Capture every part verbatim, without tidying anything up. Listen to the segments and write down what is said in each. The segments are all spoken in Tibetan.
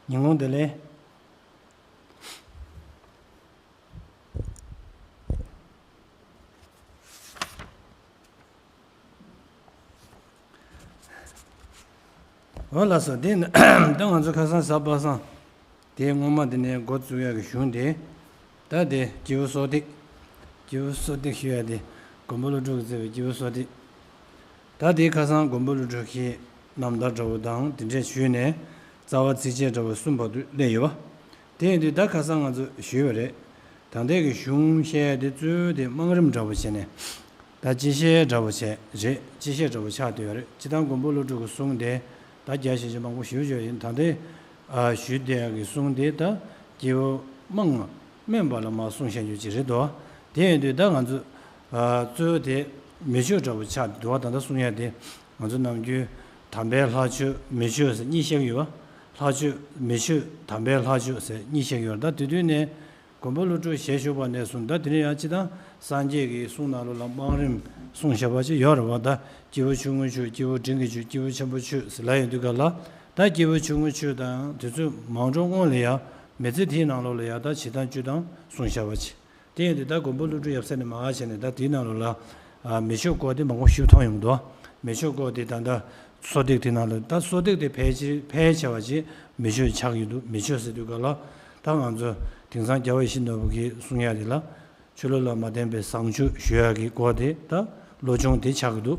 ཉིན་གུང་བདེ་ལེགས། འོ་ལགས་སོ། དེ་ནི་ད་ང་ཚོ་ཁ་སང་གཟའ་པ་སངས་དེ་སྔོན་མ་དེ་ནས་འགོ་བཙུགས་ཡག་གི་གཞུང་དེ། ད་དེ་སྐྱེས་བུ་གསོལ་འདེབས། སྐྱེས་བུ་གསོལ་འདེབས་ཞུ་ཡག་དེ་མགོན་པོ་ཀླུ་སྒྲུབ་ཀྱིས་མཛད་པའི་སྐྱེས་བུ་གསོལ་འདེབས། ད་དེ་ཁ་སང་མགོན་པོ་ཀླུ་སྒྲུབ་ཀྱི་རྣམ་ཐར་འདྲ་བོ་དང་དེ་འདྲས་ཞུས་ནས་རྩ་བ་ཚིགས་བཅད་འདྲ་བོ་གསུམ་བར་དུ་སླེབས་ཡོད་པ། དེ་ཡིན་དུས་ད་ཁ་སང་ང་ཚོ་ཞུས་པ་རེད། ད་ལྟའི་གི་གཞུང་བཤད་ཡ་དེ་གཙོ་བོ་དེ་དམངས་རིམ་འདྲ་བོ་བྱས་ནས། ད་སྤྱི་བཤད་འདྲ་བོ་བྱས་རེད། སྤྱི་བཤད་འདྲ་བོ་ཆགས་བསྡད་ཡོད་རེད། སྤྱིར་བཏང་མགོན་པོ་ཀླུ་སྒྲུབ་ཀྱི་གསུང་དེ་ད་རྒྱ་ཆེ་ཆེ་མང་པོ་ཞུ་ཆོག་ཡིན། ད་ལྟའི་ཨ་ཞུས་བསྡད་ཡ་གི་གསུང་དེ་ད་སྐྱེས་བུ་དམངས་ལ་སྨན་པ་ལ་མར་གསུངས་བཤད་རྒྱུ་ཅིག་རེད་དོ། དེ་ཡིན་དུས་ད་ང་ཚོ་ཨ་གཙོ་བོ་དེ་མི་ཆོས་འདྲ་བོ་ཆགས་བསྡད་འདུག་བ། ད་ལྟ་གསུང་ཡ་དེ་ང་ཚོ་ནམ་རྒྱུན་དམ་པའི་ལྷ་ཆོས་མི་ཆོས་ཟེར་གཉིས་བཤད་ཀྱི་ཡོད་པ། ལྷ་ཆོས་མི་ཆོས་དམ་པའི་ལྷ་ཆོས་ཟེར་གཉིས་བཤད་ཀྱི་ཡོད་རེད། ད་དེ་དུས་ནས། མགོན་པོ་ཀླུ་སྒྲུབ་ཞལ་བཞུགས་པ་ནས་བཟུང་ད་དེ་རིང་ཡང་སྤྱིར་བཏང་སངས་རྒྱས་ཀྱི་གསུང་ནང་ལོགས་ལ་དམངས་རིམ་གསུངས་བཞག་པ་ཅིག་ཡོད་རེད་བ། ད་སྐྱེས་བུ་ཆུང་ངུའི་ཆོས། སྐྱེས་བུ་འབྲིང་གི་ཆོས། སྐྱེས་བུ་ཆེན་པོའི་ཆོས་ཟེར་ལབ་ཡོང་དུས་ག་ལ། ད་སྐྱེས་བུ་ཆུང་ངུའི་ཆོས་དང་དེ་ཚོ་མང་གྲོ་སྔོན་ལ་ཡང་མི་ཚེ་དེའི་ནང་ལོགས་ལ་ཡང་ད་བྱེད་སྟངས་སྤྱོད་སྟངས་གསུངས་བཞག་པ་ཅིག། དེ་ཡིན་དུས་ད་མགོན་པོ་ཀླུ་སྒྲུབ་ཡབ་སྲས་ནས་མར་བྱས་ནས་ད་དེའི་ནང་ལོགས་ལ། ཨ་མི་ཆོས་སྐོར་དེ་མང་པོ་ཞིག་མཐོང་ཡོང་འདུག། མི་ཆོས་སྐོར་དེ་ད་ལྟ་གསོལ་འདེབས་དེ་ནང་ལ། ད་གསོལ་འདེབས་དེ་ཕལ་ཆེར་ཕལ་ཆེ་བ་ཅིག་མི་ཆོས་ཆགས་ཀྱི་འདུག། མི་ཆོས་ཟེར་དུས་ག་ལ། ད་ང་ཚོ་དེང་སང་རྒྱལ་བ་ཡིད་བཞིན་ནོར་བུ་གིས་གསུང་ཡ་དེ་ལ། ཆོས་ལུགས་ལ་མ་བརྟེན་པའི་བཟང་སྤྱོད་ཞུ་ཡ་གི་སྐོར་དེ་ད་བློ་སྦྱོང་དེ་ཆགས་ཀྱི་འདུག།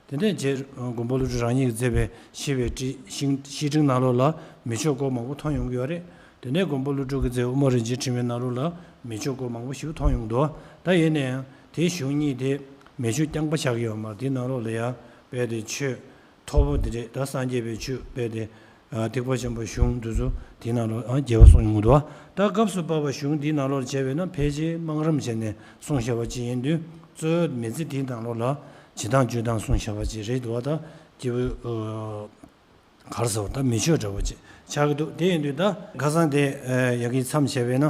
དེ་ནས་རྗེ་མགོན་པོ་ཀླུ་སྒྲུབ་རང་ཉིད་ཀྱིས་མཛད་པའི་ཞི་བའི་བསིལ་བསིལ་སྤྲིངས་ནང་ལོགས་ལ་མི་ཆོས་སྐོར་མང་པོ་མཐོང་ཡོང་གི་ཡོད་རེད། དེ་ནས་མགོན་པོ་ཀླུ་སྒྲུབ་ཀྱིས་མཛད་པའི་དབུ་མ་རིན་ཆེན་ཕྲེང་བའི་ནང་ལོགས་ལ་མི་ཆོས་སྐོར་མང་པོ་ཞིག་མཐོང་ཡོང་འདུག། ད་ཡིན་ན་ཡང་དེའི་གཞུང་གཉིས་དེ་མི་ཆོས་རྐྱང་པ་ཆགས་ཀྱི་ཡོད་མ་རེད། དེའི་ནང་ལོགས་ལ་ཡང་དཔེ་དེ་ཆོས་མཐོ་པོ་དེ་རེད། ད་སངས་རྒྱས་པའི་ཆོས་དཔེ་དེ། ཨ་ཐེག་པ་ཆེན་པོའི་གཞུང་འདི་ཚོ་དེའི་ནང་ལོགས་ཨ་རྒྱས་པ་གསུངས་ཡོང་གི་འདུག། ད་སྐབས་སུ་བབས་པ་གཞུང་འདིའི་ནང་ལོགས་བྱས་པས་ན་ཕལ་ཆེར་དམངས་རིམ་བྱས་ནས་གསུངས་བཞག་པ་ཅིག་ཡིན་དུས་གཙོ་བོ་མི་ཚེ་འདིའི་ནང་ལོགས་ལ་བྱེད་སྟངས་སྤྱོད་སྟངས་གསུངས་བཞག་པ་ཅིག་རེད་འདུག་བ། ད་སྐྱེས་བུ་ཨ་ག་རེ་ཟེར་བ། ད་མི་ཆོས་འདྲ་བོ་ཅིག་ཆགས་ཀྱི་འདུག། དེ་ཡིན་དུས་ད་ཁ་སང་དེ་ཨ་ཡ་གི་མཚམས་བྱས་པས་ན་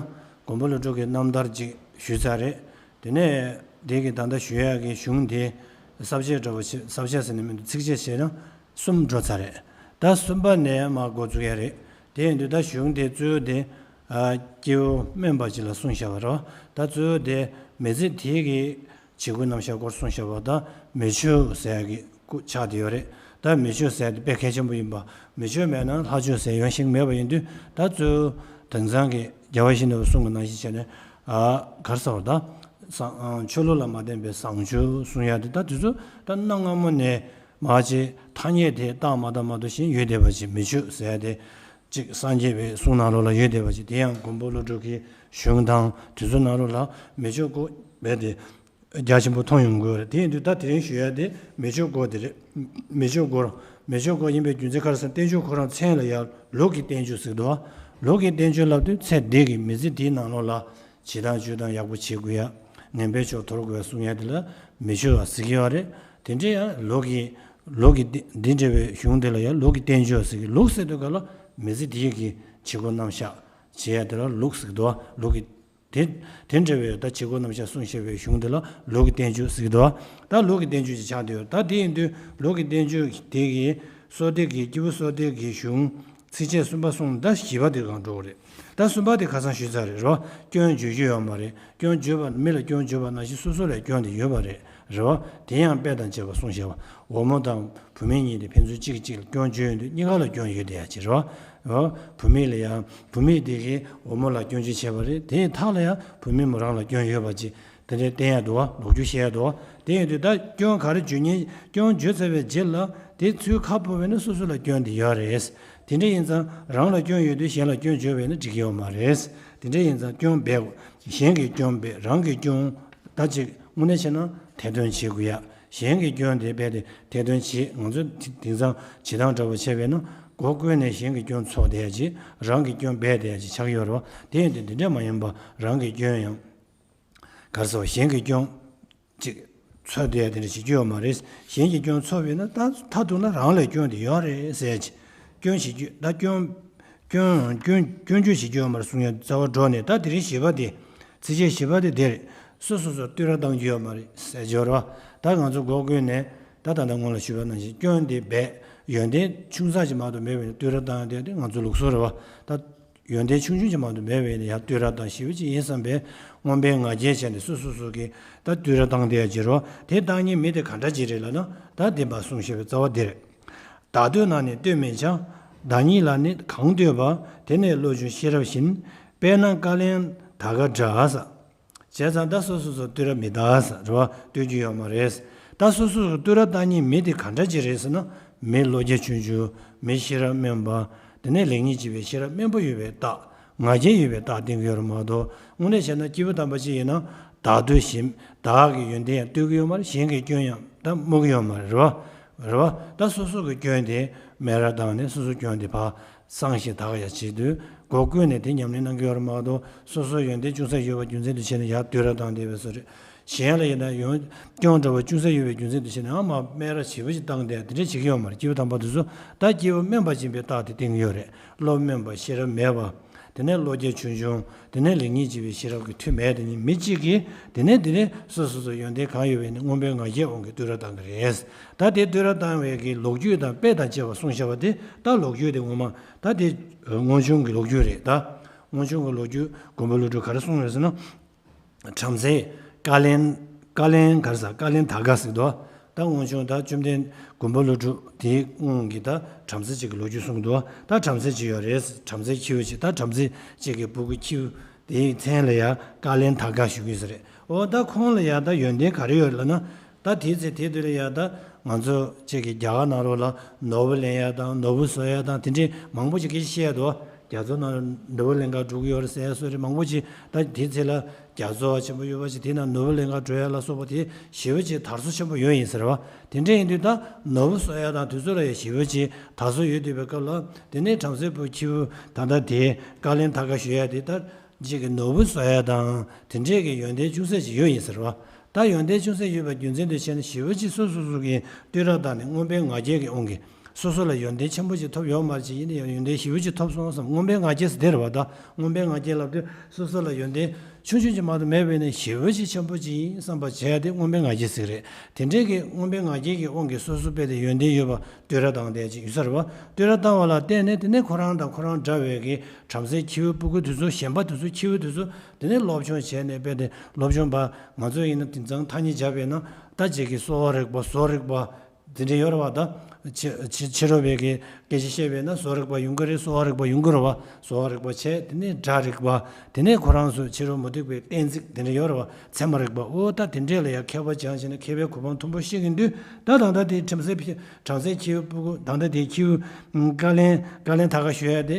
མགོན་པོ་ཀླུ་སྒྲུབ་ཀྱི་རྣམ་ཐར་ཅིག་ཞུས་ཚར་རེད། དེ་ནས་དེ་གི་ད་ལྟ་ཞུ་ཡག་གི་གཞུང་དེ་གསལ་བཤད་འདྲ་བོ་ཞིག། གསལ་བཤད་ཟེར་ནས་མི་འདུག། ཚིགས་བཅད་བྱས་ན་གསུམ་འགྲོ་ཚར་རེད། ད་གསུམ་པ་ནས་མར་འགོ་བཙུགས་ཡ་རེད། དེ་ཡིན་དུས་ད་གཞུང་དེ་གཙོ་བོ་དེ་ཨ་སྐྱེས་བུ་སྨན་པ་ཅིག་ལ་གསུངས་བཞག་པ་རེད། ད་གཙོ་བོ་དེ་མི་ཚེ་དེ་གི་བྱེད་སྒོ་རྣམ་གཞག་སྐོར་གསུངས་བཞག་པ། ད་མི་ཆོས་ཟེར་ཡ་གི་སྐུ་ཆགས་བསྡད་ཡོད་རེད། ད་མི་ཆོས་ཟེར་ཡ་དེ་དཔེ་གལ་ཆེན་པོ་ཡིན་པ། མི་ཆོས་མེད་ན་ལྷ་ཆོས་ཟེར་ཡོང་ཤེས་མེད་པ་ཡིན་དུས་ད་གཙོ་བོ་དེང་སང་གི་རྒྱལ་བ་ཡིད་བཞིན་ནོར་བུ་གསུང་གི་ནང་བཞིན་བྱས་ནས་ཨ་ག་རེ་ཟེར་བ། ད་བཟང་ཆོས་ལུགས་ལ་མ་བརྟེན་པའི་བཟང་སྤྱོད་གསུང་ཡ་དེ་ད་དེ་ཚོ་ད་གནའ་སྔ་མོ་ནས་མར་ཅིག་ཐ་སྙད་དེ་བཏགས་མ་བཏགས་མ་གཏོགས་གཞན་ཡོད་བསྡད་པ་ཅིག། མི་ཆོས་ཟེར་ཡ་དེ་ཅིག་སངས་རྒྱས་པའི་གསུང་ནང་ལོགས་ལ་ཡོད་བསྡད་པ་ཅིག། དེ་ཡང་མགོན་པོ་ཀླུ་སྒྲུབ་ཀྱི་གཞུང་དང་དེ་ཚོ་ནང་ལོགས་ལ་མི་ཆོས་སྐོར་རྦད་དེ་རྒྱ་ཆེན་པོ་མཐོང་ཡོང་གི་ཡོད་རེད། དེ་ཡིན་དུས་ད་དེ་རིང་ཞུ་ཡ་དེ་མི་ཆོས་སྐོར་དེ་རེད། མི་ཆོས་སྐོར། མི་ཆོས་སྐོར་ཡིན་པའི་རྒྱུ་མཚན་ག་རེ་ཟེར་ན་བསྟན་བཅོས་ཁོ་རང་མཚན་ལ་ཡང་ལུགས་ཀྱི་བསྟན་བཅོས་ཟེར་འདུག། ལུགས་ཀྱི་བསྟན་བཅོས་ལབ་དུས་ཚེ་འདི་གི་མི་ཚེ་འདིའི་ནང་ལོགས་ལ་བྱེད་སྟངས་སྤྱོད་སྟངས་ཡག་པོ་བྱེད་དགོས་ཡ། ངན་པའི་ཕྱོགས་དོར་དགོས་ཡ་གསུང་ཡ་དེ་ལ་མི་ཆོས་པ་ཟེར་གྱི་ཡོད་རེད། དེ་འདྲའི་ཡང་ལུགས་ཀྱི་ལུགས་ཀྱི་འདི་འདི་འདྲ་བའི་གཞུང་དེ་ལ་ཡང་ལུགས་ཀྱི་བསྟན་བཅོས་ཟེར་གྱི། ལུགས་ཟེར་དུས་ག་ལ་མི་ཚེ་འདི་གི་བྱེད་སྒོ་རྣམ་གཞག་བྱེད་ཡ་དེ་ལ་ལུགས་ཟེར་གྱི་འདུག། ལུགས་ཀྱི་དེ་དེ་འདྲ་བའི་ད་བྱེད་སྒོ་རྣམ་གཞག་གསུངས་བཞག་པའི་གཞུང་དེ་ལ་ལུགས་ཀྱི་བསྟན་བཅོས་ཟེར་གྱི་འདུག། ད་ལུགས་ཀྱི་བསྟན་བཅོས་ཅིག་ཆགས་བསྡད་ཡོད། ད་དེ་ཡིན་དུས་ལུགས་ཀྱི་བསྟན་བཅོས་དེ་གི་གསོལ་འདེབས་ཀྱི་སྐྱེས་བུ་གསོལ་འདེབས་ཀྱི་གཞུང་ཚིགས་བཅད་གསུམ་པ་གསུངས། ད་བཞི་པ་དེ་གང་འགྲོ་གི་རེད། ད་གསུམ་པ་དེ་ཁ་སང་ཞུས་ཚར་རེད་རོ། སྐྱོན་བརྗོད་རྒྱུ་ཡོད་མ་རེད། སྐྱོན་བརྗོད་པ་མི་ལ་སྐྱོན་བརྗོད་པ་ནང་བཞིན་སོ་སོ་ལ་སྐྱོན་དེ་ཡོད་པ་རེད། རེད་བ། དེ་ཡང་དཔེ་དང་བཅས་པ་གསུངས་བཞག་པ། འོལ་མོ་དང་བུད་མེད་གཉིས་དེ་ཕན་ཚུན་གཅིག་གིས་གཅིག་ལ་སྐྱོན་བརྗོད་ཡོང་དུས་གཉིས་ཀ་ལ་སྐྱོན་ཡོད་བསྡད་ཡ་ཅིག་རེད་བ། བུད་མེད་ལ་ཡང་བུད་མེད་དེ་གིས་འོལ་མོ་ལ་སྐྱོན་བརྗོད་བྱས་པ་རེད། དེའི་མཐའ་ལ་ཡང་བུད་མེད་མོ་རང་ལ་སྐྱོན་ཡོད་པ་ཅིག་དེ་འདྲའི་བསྟན་ཡ་འདུག་བ། ལོ་རྒྱུས་བཤད་ཡ་འདུག་བ། དེ་ཡིན་དུས་ད་སྐྱོན་ག་རེ་བརྗོད་ཉན། སྐྱོན་བརྗོད་ཚར་བའི་རྗེས་ལ་དེ་ཚུར་ཁ་ཕོ་བས་ན་སོ་སོ་ལ་སྐྱོན་དེ་ཡོད་རེད། དེ་འདྲ་ཡིན་ཙང་རང་ལ་སྐྱོན་ཡོད་དུས་གཞན་ལ་སྐྱོན་བརྗོད་པས་ན་འགྲིག་གི་ཡོད་མ་རེད། དེ་འདྲ་ཡིན་ཙང་སྐྱོན་སྦས་དགོས། གཞན་གྱི་སྐྱོན་སྦས། རང་གི་སྐྱོན་ད་ཅིག་དངོས་གནས་བྱས་ན་ཐེར་འདོན་བྱེད་དགོས་ཡ། གཞན་གྱི་སྐྱོན་དེ་རྦད་དེ་ཐེར་འདོན་བྱེད། ང་ཚོ་དེང་སང་བྱེད་སྟངས་འདྲ་བོ་བྱས་པས་ན་མགོ་བསྐོར་ནས་གཞན་གྱི་སྐྱོན་འཚོལ་བསྡད་ཡ་ཅིག། རང་གི་སྐྱོན་སྦས་བསྡད་ཡ་ཅིག་ཆགས་ཀྱི་ཡོད་རེད་བ། དེ་ཡིན་དུས་འདི་འདྲ་མ་ཡིན་པ་རང་གི་སྐྱོན་ཡང་ག་རེ་ཟེར་བ། གཞན་གྱི་སྐྱོན་ཅིག་འཚོལ་བསྡད་ཡ་དེ་འདྲ་བྱེད་རྒྱུ་ཡོད་མ་རེད། གཞན་གྱི་སྐྱོན་འཚོལ་བས་ན་ད་མཐར་ཐུག་ན་རང་ལ་སྐྱོན་དེ་ཡོད་རེད་ཟེར་ཡ་ཅིག། སྐྱོན་བྱེད་རྒྱུ་ད་སྐྱོན་སྐྱོན་སྐྱོན་སྐྱོན་བརྗོད་བྱེད་རྒྱུ་ཡོད་མ་རེད་གསུང་ཡ་རྩ་བ་འགྲོ་ནས། ད་དེ་རིང་བཞི་པ་དེ་ཚིགས་བཅད་བཞི་པ་དེ་དེ་རེད། སོ་སོ་སོར་བསྟོད་ར་བཏང་རྒྱུ་ཡོད་མ་རེད་ཟེར་རྒྱུ་རེད་བ། ད་ང་ཚོ་མགོ་བསྐོར་ནས་ད་ད་ལྟ་སྔོན་ལ་ཞུས་པ་ནང་བཞིན་སྐྱོན་དེ་སྦས། ཡོན་ཏན་ཆུང་ཙག་ཅིག་མ་གཏོགས་མེད་པས་ན་བསྟོད་ར་བཏང་ཡ་དེ་ང་ཚོའི་ལུགས་སྲོལ་རེད་བ། ད་ཡོན་ཏན་ཆུང་ཆུང་ཅིག་མ་གཏོགས་མེད་པས་ན་ཡར་བསྟོད་ར་བཏང་ཞེ་པོ་ཅིག་ཡིན་བསམ་པས་མངོན་པའི་ང་རྒྱལ་བྱས་ནས་སོ་སོ་སོ་གིས་ད་བསྟོད་ར་བཏང་བསྡད་ཡ་ཅིག་རེད་བ། དེ་བཏང་མཁན་མི་དེ་ག་འདྲ་ཅིག་རེད་ལབ་ན། ད་དེ་མར་གསུངས་བཞག་པའི་རྩ་བ་དེ་རེད། བདག་བསྟོད་ན་ནི་བསྟོད་མིན་ཀྱང་། བདག་ཉིད་ལ་ནི་གང་བསྟོད་པ། དེ་ནི་བློ་ཆུང་ཤེས་རབ་བཞིན། དཔེར་ན་བཀའ་ལན་ད་ག་འདྲ་ཟེར། བྱས་ཙང་ད་སོ་སོ་སོ་བསྟོད་ར་མི་བཏང་ཟེར་རེད་བ། བསྟོད་རྒྱུ་ཡོད་མ་རེད། ད་སོ་སོ་སོ་བསྟོད་ར་བཏང་མཁན་མི་དེ་ག་འདྲ་ཅིག་རེད་ཟེར་ན། མི་བློ་རྒྱ་ཆུང་ཆུང་། མི་ཤེས་རབ་དམན་པ། དེ་ནས་ལེགས་ཉེས་འབྱེད་པའི་ཤེས་རབ་དམན་པོ་ཡོད་པའི་རྟགས། ང་རྒྱལ་ཡོད་པའི་རྟགས་བསྟན་གྱི་ཡོད་རེད་མ་གཏོགས། དངོས་གནས་བྱས་ན་སྐྱེས་བུ་དམ་པ་ཅིག་ཡིན་ན་བདག་བསྟོད་ཞིམ། བདག་གི་ཡོན་ཏན་ཡང་བསྟོད་ཀྱི་ཡོད་མ་རེད། གཞན་གྱི་སྐྱོན་ཡང་ད་སྨོད་ཀྱི་ཡོད་མ་རེད། རེད་བ། རེད་བ། ད་སོ་སོ་གི་སྐྱོན་དེ་སྨད་ར་བཏང་ནས་སོ་སོ་སྐྱོན་དེ་ཕར་གསང་ཞིང་དག་ཡ་བྱེད་དུས་སྒོ་ཀུན་ནས་དེ་ཉམས་ལེན་གནང་གི་ཡོད་རེད་མ་གཏོགས། སོ་སོ་ཡོན་ཏན་ཅུང་ཟད་ཡོད་པ་རྒྱུ་མཚན་དུ་བྱས་ནས་ཡར་བསྟོད་ར་བཏང་བསྡད་པའི་བཟོ་རེད། གཞན་ལ་ཡིན་ན་ཡང་སྐྱོན་འདྲ་བོ་ཅུང་ཟད་ཡོད་པའི་རྒྱུ་མཚན་དུ་བྱས་ནས་ཨ་མ་སྨད་ར་ཞེ་པོ་ཅིག་བཏང་བསྡད་དེ་འདྲ་བྱེད་ཀྱི་ཡོད་མ་རེད། སྐྱེས་བུ་དམ་པ་དེ་ཚོ་ད་སྐྱེས་བུ་དམན་པ་ཅིག་ཡིན་པའི་རྟགས་དེ་བསྟན་གྱི་ཡོད་རེད། བློ་དམན་པ། ཤེས་རབ་མེད་པ། དེ་ནས་བློ་རྒྱ་ཆུང་ཆུང་། དེ་ནས་ལེགས་ཉེས་འབྱེད་པའི་ཤེས་རབ་ཀྱི་མཐུ་མེད་དེ་ནི་མི་གཅིག་གིས་དེ་ནས་དེ་ནས་སོ་སོ་སོ་ཡོན་ཏན་གང་ཡོད་པའི་ནི་མངོན་པའི་ང་རྒྱལ་དབང་གིས་བསྟོད་ར་བཏང་གི་རེད། ད་དེ་བསྟོད་ར་བཏང་བའི་གི་ལོ་རྒྱུས་དང་དཔེ་དང་བཅས་པ་གསུངས་བཞག་པ་དེ་ད་ལོ་རྒྱུས་དེ་ངོ་མ་ད་དེ་སྔོན་བྱུང་གི་ལོ་རྒྱུས་རེད། ད་སྔོན་བྱུང་གི་ལོ་རྒྱུས་མགོན་པོ་ཀླུ་སྒྲུབ་ག་རེ་གསུངས་ཡོད་ཟེར་ན། བྲམ་ཟེ་བཀའ་ལན། བཀའ་ལན་ག་རེ་ཟེར། བཀའ་ལན་ད་ག་ཟེར་དོ། ད་སྔོན་བྱུང་ད་བཅོམ་ལྡན་མགོན་པོ་ཀླུ་སྒྲུབ་དེའི་སྔོན་གྱི་ད་བྲམ་ཟེ་གཅིག་གི་ལོ་རྒྱུས་གསུངས་འདུག་ད་བྲམ་ཟེ་གཅིག་ཡོད་རེད། བྲམ་ཟེ་ཁྱེའུ་གཅིག་ད་བྲམ་ཟེ་གཅིག་གི་སྤུ་གུ་ཁྱེའུ་དེའི་མཚན་ལ་ཡང་བཀའ་ལན་ད་ག་ཞུ་གི་ཟེར་རེད། འོ་ད་ཁོང་ལ་ཡང་ད་ཡོན་ཏན་ག་རེ་ཡོད་ལབ་ན། ད་དེའི་ཚེ་དེ་དུས་ལ་ཡང་ད་ང་ཚོ་གཅིག་གི་རྒྱ་གར་ནང་ལོགས་ལ་ནོར་བུ་ལེན་ཡ་དང་ནོར་བུ་བཟོ་ཡ་དང་དེ་འདྲའི་མང་པོ་ཅིག་སྐད་ཆ་བཤད་འདུག་རྒྱ་མཚོ་ནང་ནོར་བུ་ལེན་ག་འགྲོ་གི་ཡོད་རེད་ཟེར་ཡ་སོགས་རེད། མང་པོ་ཅིག་ད་དེའི་ཚེ་ལ་རྒྱ་མཚོ་ཆེན་པོ་ཡོད་པ་ཅིག་དེ་ན་ནོར་བུ་ལེན་ག་འགྲོ་ཡ་ལ་སོགས་པ་དེ་ཞེ་པོ་ཅིག་དར་སྲོལ་ཆེན་པོ་ཡོད་ཡིན་ཟེར་བ། དེ་འདྲ་ཡིན་དུས་ད་ནོར་བུ་བཟོ་ཡ་དང་དེ་ཚོ་ལ་ཡང་ཞེ་པོ་ཅིག་དར་སྲོལ་ཡོད་བསྡད་པའི་སྐབས་ལ། དེ་ནས་བྲམ་ཟེ་བུ་ཁྱེའུ་ད་ལྟ་དེ་བཀའ་ལན་ད་ག་ཞུ་ཡ་དེ་ད་གཅིག་གི་ནོར་བུ་བཟོ་ཡ་དང་དེ་འདྲས་ཀྱི་ཡོན་ཏན་ཅུང་ཟད་ཅིག་ཡོད་ཡིན་ཟེར་བ། ད་ཡོན་ཏན་ཅུང་ཟད་ཡོད་པའི་རྒྱུ་མཚན་དུ་བྱས་ནས་ཞེ་པོ་ཅིག་སོ་སོ་སོ་གིས་བསྟོད་ར་བཏང་ནས་མངོན་པའི་ང་རྒྱལ་གྱི་དབང་གིས། སོ་སོ་ལ་ཡོན་ཏན་ཆེན་པོ་ཅིག་ཐོབ་ཡོད་མ་རེད། ཅིག་ཡིན་ན་ཡང་ཡོན་ཏན་ཞེ་པོ་ཅིག་ཐོབ་སོང་བསམ། མངོན་པའི་ང་རྒྱལ་ཟེར་དེ་རེད་བ། ད་མངོན་པའི་ང་རྒྱལ་ལབ་དུས་སོ་སོ་ལ་ཡོན་ཏན་ཆུང་ཆུང་ཅིག་མ་གཏོགས་མེད་པས་ནས་ཞེ་པོ་ཅིག་ཆེན་པོ་ཅིག་ཡིན་བསམ་པ་བྱས་ཏེ་མངོན་པའི་ང་རྒྱལ་ཟེར་གི་རེད། དེ་འདྲས་ཀྱི་མངོན་པའི་ང་རྒྱལ་གྱི་དབང་གིས་སོ་སོ་དཔེ་དེ་ཡོན་ཏན་ཡོད་པ་བསྟོད་ར་བཏང་བསྡད་ཅིག་ཡོད་ས་རེད་བ། བསྟོད་ར་བཏང་བ་ལ་བརྟེན་ནས་དེ་ནས་ཁོ་རང་དང་ཁོ་རང་འདྲ་བའི་གི་བྲམ་ཟེ་ཁྱེའུ་སྤུ་གུ་དེ་ཚོ་གཞན་པ་དེ་ཚོ་ཁྱེའུ་དེ་ཚོ་དེ་ནས་སློབ་སྦྱོང་བྱས་ནས་དཔེ་དེ་སློབ་སྦྱོང་པ་ང་ཚོ་ཡིན་ན་དེང་སང་ཐ་སྙད་བརྒྱབ་པས་ན་ད་ཅིག་གི་གསོ་བ་རིག་པ་བཟོ་རིག་པ། དེ་འདྲ་ཡོད་རེད་བ། ད་ཕྱི་ཕྱི་ཕྱི་རོལ་པའི་གི་སྐད་ཆ་བཤད་པས་ན་བཟོ་རིག་པ་ཡོང་གི་རེད། གསོ་བ་རིག་པ་ཡོང་གི་རེད་བ། གསོ་བ་རིག་པ་བྱས་དེ་ནས་སྒྲ་རིག་པ། དེ་ནས་ཁོ་རང་ཚོ་ཕྱི་རོལ་མུ་སྟེགས་པའི་གཏན་ཚིགས་དེ་འདྲ་ཡོད་རེད་བ། ཚད་མ་རིག་པ། འོ་ད་དེ་འདྲས་ལ་ཡང་མཁས་པ་སྦྱངས་བྱས་ནས་མཁས་པའི་གོ་འཕང་མཐོན་པོ་བཤད་ཀྱིན་དུས་ད་ད་ལྟ་དེ་བྲམ་ཟེ་བྲམ་ཟེ་ཁྱེའུ་སྤུ་གུ་ད་ལྟ་དེ་ཁྱེའུ་བཀའ་ལན་བཀའ་ལན་ད་ག་ཞུ་ཡ་དེ།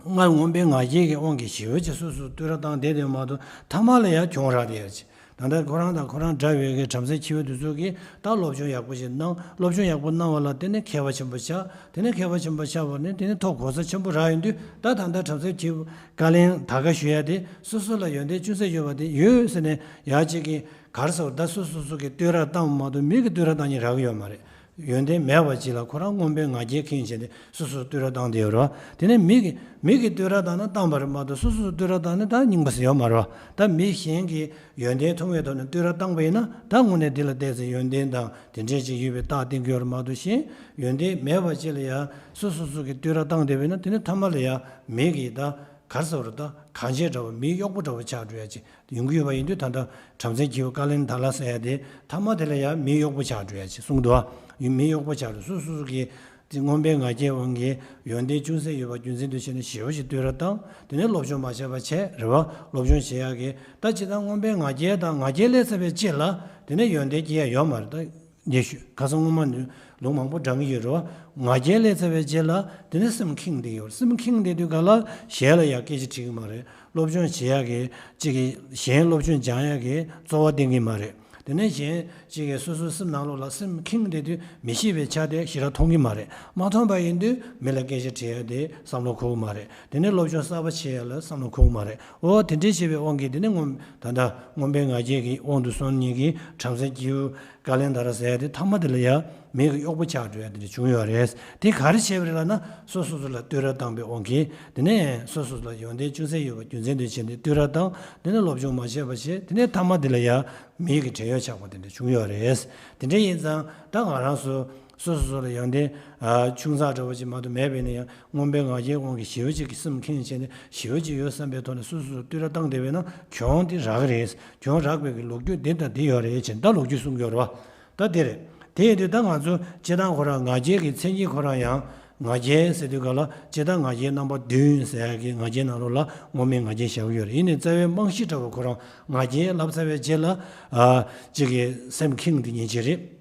སྔར་མངོན་པའི་ང་རྒྱལ་གྱི་དབང་གིས་ཞེ་པོ་ཅིག་སོ་སོ་བསྟོད་ར་བཏང་བསྡད་དེ་མ་གཏོགས་ཐ་མ་ལ་ཡང་གྱོང་རག་བསྡད་ཡོད་ཅིག་ད་ལྟ་ཁོ་རང་དང་ཁོ་རང་འདྲ་བའི་གི་བྲམ་ཟེ་ཁྱེའུ་དེ་ཚོ་གིས་ད་སློབ་སྦྱོང་ཡག་པོ་ཞིག་གནང་། སློབ་སྦྱོང་ཡག་པོ་གནང་བ་ལ་དེ་ནས་མཁས་པ་ཆེན་པོ་ཆགས། དེ་ནས་མཁས་པ་ཆེན་པོ་ཆགས་པ་ནས་དེ་ནས་ཐོབ་གོ་ས་ཆེན་པོ་རག་ཡོང་དུས་ད་ད་ལྟ་བྲམ་ཟེ་ཁྱེའུ་བཀའ་ལན་ད་ག་ཞུ་ཡ་དེ་སོ་སོ་ལ་ཡོན་ཏན་ཅུང་ཟད་ཡོད་པ་དེ་ཡོད་ཟེར་ནས་ཡ་གཅིག་གིས་ག་རེ་ཟེར་བ། ད་སོ་སོ་སོ་གིས་བསྟོད་ར་བཏང་བ་མ་གཏོགས་མི་གིས་བསྟོད་ར་བཏང་མཁན་རག་གི་ཡོད་མ་རེད། ཡོན་ཏན་མེད་པ་ཅིག་ལ་ཁོ་རང་མངོན་པའི་ང་རྒྱལ་ཁེངས་བྱས་ཏེ་སོ་སོར་བསྟོད་ར་བཏང་བསྡད་ཡོད་རེད་བ། དེ་ནས་མི་གིས་མི་གིས་བསྟོད་ར་བཏང་ན་བཏང་པ་རེད་མ་གཏོགས་སོ་སོར་བསྟོད་ར་བཏང་ན་ད་རྙིང་པ་ཟེར་ཡོད་མ་རེད་བ། ད་མི་གཞན་གྱིས་ཡོན་ཏན་མཐོང་བའི་ཐོག་ནས་བསྟོད་ར་བཏང་པ་ཡིན་ན་ད་དངོས་གནས་འདི་ལ་བལྟས་ཚེ་ཡོན་ཏན་དང་དེ་འདྲས་ཅིག་ཡོད་པའི་རྟགས་བསྟན་གྱི་ཡོད་རེད་མ་གཏོགས་གཞན་ཡོན་ཏན་མེད་པ་ཅིག་ལ་ཡང་སོ་སོ་སོ་གིས་བསྟོད་ར་བཏང་བསྡད་པ་ཡིན་ན་དེ་ནས་ཐ་མ་ལ་ཡང་མི་གིས་ད་ག་རེ་ཟེར་བ་རེད། ད་གང་བྱེད་འདྲ་བོ་མིའི་གཡོག་པོ་འདྲ་བོ་ཆགས་འགྲོ་ཡ་ཅིག་ཡོང་གི་ཡོད་པ་ཡིན་དུས་ད་ལྟ་བྲམ་ཟེ་ཁྱེའུ་བཀའ་ལན་ད་ལ་ཟེར་ཡ་དེ་ཐ་མ་དེ་ལ་ཡང་མིའི་གཡོག་པོ་ཆགས་འགྲོ་ཡ་ཅིག་གསུངས་འདུག་ཨ། མིའི་གཡོག་པོ་ཆགས་འགྲོ། སོ་སོ་སོ་གིས་དེ་མངོན་པའི་ང་རྒྱལ་དབང་གིས་ཡོན་ཏན་ཅུང་ཟད་ཡོད་པ་རྒྱུ་མཚན་དུ་བྱས་ནས་ཞེ་པོ་ཞིག་བསྟོད་ར་བཏང་། དེ་ནས་སློབ་སྦྱོང་མ་བྱས་པ་བྱས་རེད་བ། སློབ་སྦྱོང་བྱེད་ཡ་གི་ད་ཇི་ལྟར་མངོན་པའི་ང་རྒྱལ་དང་ང་རྒྱལ་སླེབས་ཚར་བའི་རྗེས་ལ་དེ་ནས་ཡོན་ཏན་སྐྱེ་ཡ་ཡོད་མ་རེད་ད། ཉེ་ཤོས་ཁ་སང་སྔོན་མ་ནས་ལུང་མང་པོ་བགྲང་གི་ཡོད་རེད་བ། ང་རྒྱལ་སླེབས་ཚར་བའི་རྗེས་ལ་དེ་ནས་སེམས་ཁེངས་བསྡད་ཡོད་རེད། སེམས་ཁེངས་བསྡད་དུས་ག་ལ་གཞན་ལ་ཡང་སྐད་ཆ་དྲི་གི་མ་རེད། སློབ་སྦྱོང་བྱེད་ཡག་གི་གཅིག་གི་གཞན་སློབ་སྦྱོང་སྦྱང་ཡག་གི་རྩོལ་བ་བསྟེན་གི་མ་རེད། དེ་ནས་གཞན་གཅིག་གི་སོ་སོའི་སེམས་ནང་ལོགས་ལ་སེམས་ཁེངས་བསྡད་དུས་མི་ཤེས་པའི་ཆ་དེ་ཞེ་དྲག་མཐོང་གི་མ་རེད། མ་མཐོང་པ་ཡིན་དུས་མི་ལ་སྐད་ཆ་དྲི་ཡག་དེ་བསམ་བློ་འཁོར་གི་མ་རེད། དེ་ནས་སློབ་སྦྱོང་གསར་པ་བྱེད་ཡག་ལ་བསམ་བློ་འཁོར་གི་མ་རེད། འོ་དེ་འདྲས་བྱས་པའི་དབང་གིས་དེ་ནས་མངོན་ད་ལྟ་མངོན་པའི་ང་རྒྱལ་གྱི་དབང་དུ་སོང་ནས་ཀྱི་བྲམ་ཟེ་ཁྱེའུ་བཀའ་ལན་ད་ར་ཟེར་ཡ་དེ་ཐ་མ་དེ་ལ་ཡང་མི་གི་གཡོག་པོ་ཆགས་འགྲོ་ཡ་དེ་འདྲ་བྱུང་ཡོད་རེད། དེ་ག་རེ་བྱས་པ་རེད་ལབ་ན་སོ་སོ་སོ་ལ་བསྟོད་ར་བཏང་པའི་དབང་གིས་དེ་ནས་སོ་སོ་སོ་ལ་ཡོན་ཏན་ཅུང་ཟད་ཡོད་པ་རྒྱུ་མཚན་དུ་བྱས་ནས་བསྟོད་ར་བཏང་། དེ་ནས་སློབ་སྦྱོང་མ་བྱས་པ་བྱས། དེ་ནས་ཐ་མ་དེ་ལ་ཡང་མི་གི་བྲན་གཡོག་ཆགས་པ་དེ་འདྲ་བྱུང་ཡོད་རེད། དེ་འདྲ་ཡིན་ཙང་ད་ང་རང་ཚོ་ སོ་སོ་སོ་ལ་ཡོན་ཏན་ཨ་ཆུང་ཙག་འདྲ་བོ་ཅིག་མ་གཏོགས་མེད་པས་ན་ཡང་མངོན་པའི་ང་རྒྱལ་དབང་གིས་ཞི་བ་གཅིག་གི་སེམས་ཁེངས་བྱས་ནས་ཞི་བ་གཅིག་ཡོད་བསམ་པའི་ཐོག་ནས་སོ་སོ་སོ་བསྟུད་ར་བཏང་བསྡད་པས་ན་གྱོང་དེ་རག་གི་རེད། གྱོང་རག་པའི་གི་ལོ་རྒྱུས་འདི་དང་འདི་ཡོད་རེད་ཅེས་ད་ལོ་རྒྱུས་གསུང་གི་ཡོད་རེད་བ། ད་དེ་རེད། དེ་ཡིན་དུས་ད་ང་ཚོ་སྤྱིར་བཏང་ཁོ་རང་ང་རྒྱལ་གྱི་མཚན་ཉིད་ཁོ་རང་ཡང་ང་རྒྱལ་ཟེར་དུས་ག་ལ་སྤྱིར་བཏང་ང་རྒྱལ་རྣམ་པ་བདུན་ཟེར་ཡག་གི་ང་རྒྱལ་ནང་ལོགས་ལ་དངོས་མེད་ང་རྒྱལ་བཞག་གི་ཡོད་རེད། ཡིན་ནའི་རྩ་བའི་རྨང་གཞི་འདྲ་བོ་ཁོ་རང་ང་རྒྱལ་ལབ་ཚར་བའི་རྗེས་ལ་ཨ་གཅིག་གི་སེམས་ཁེངས་དེ་ཉིད་ཅིག་རེད།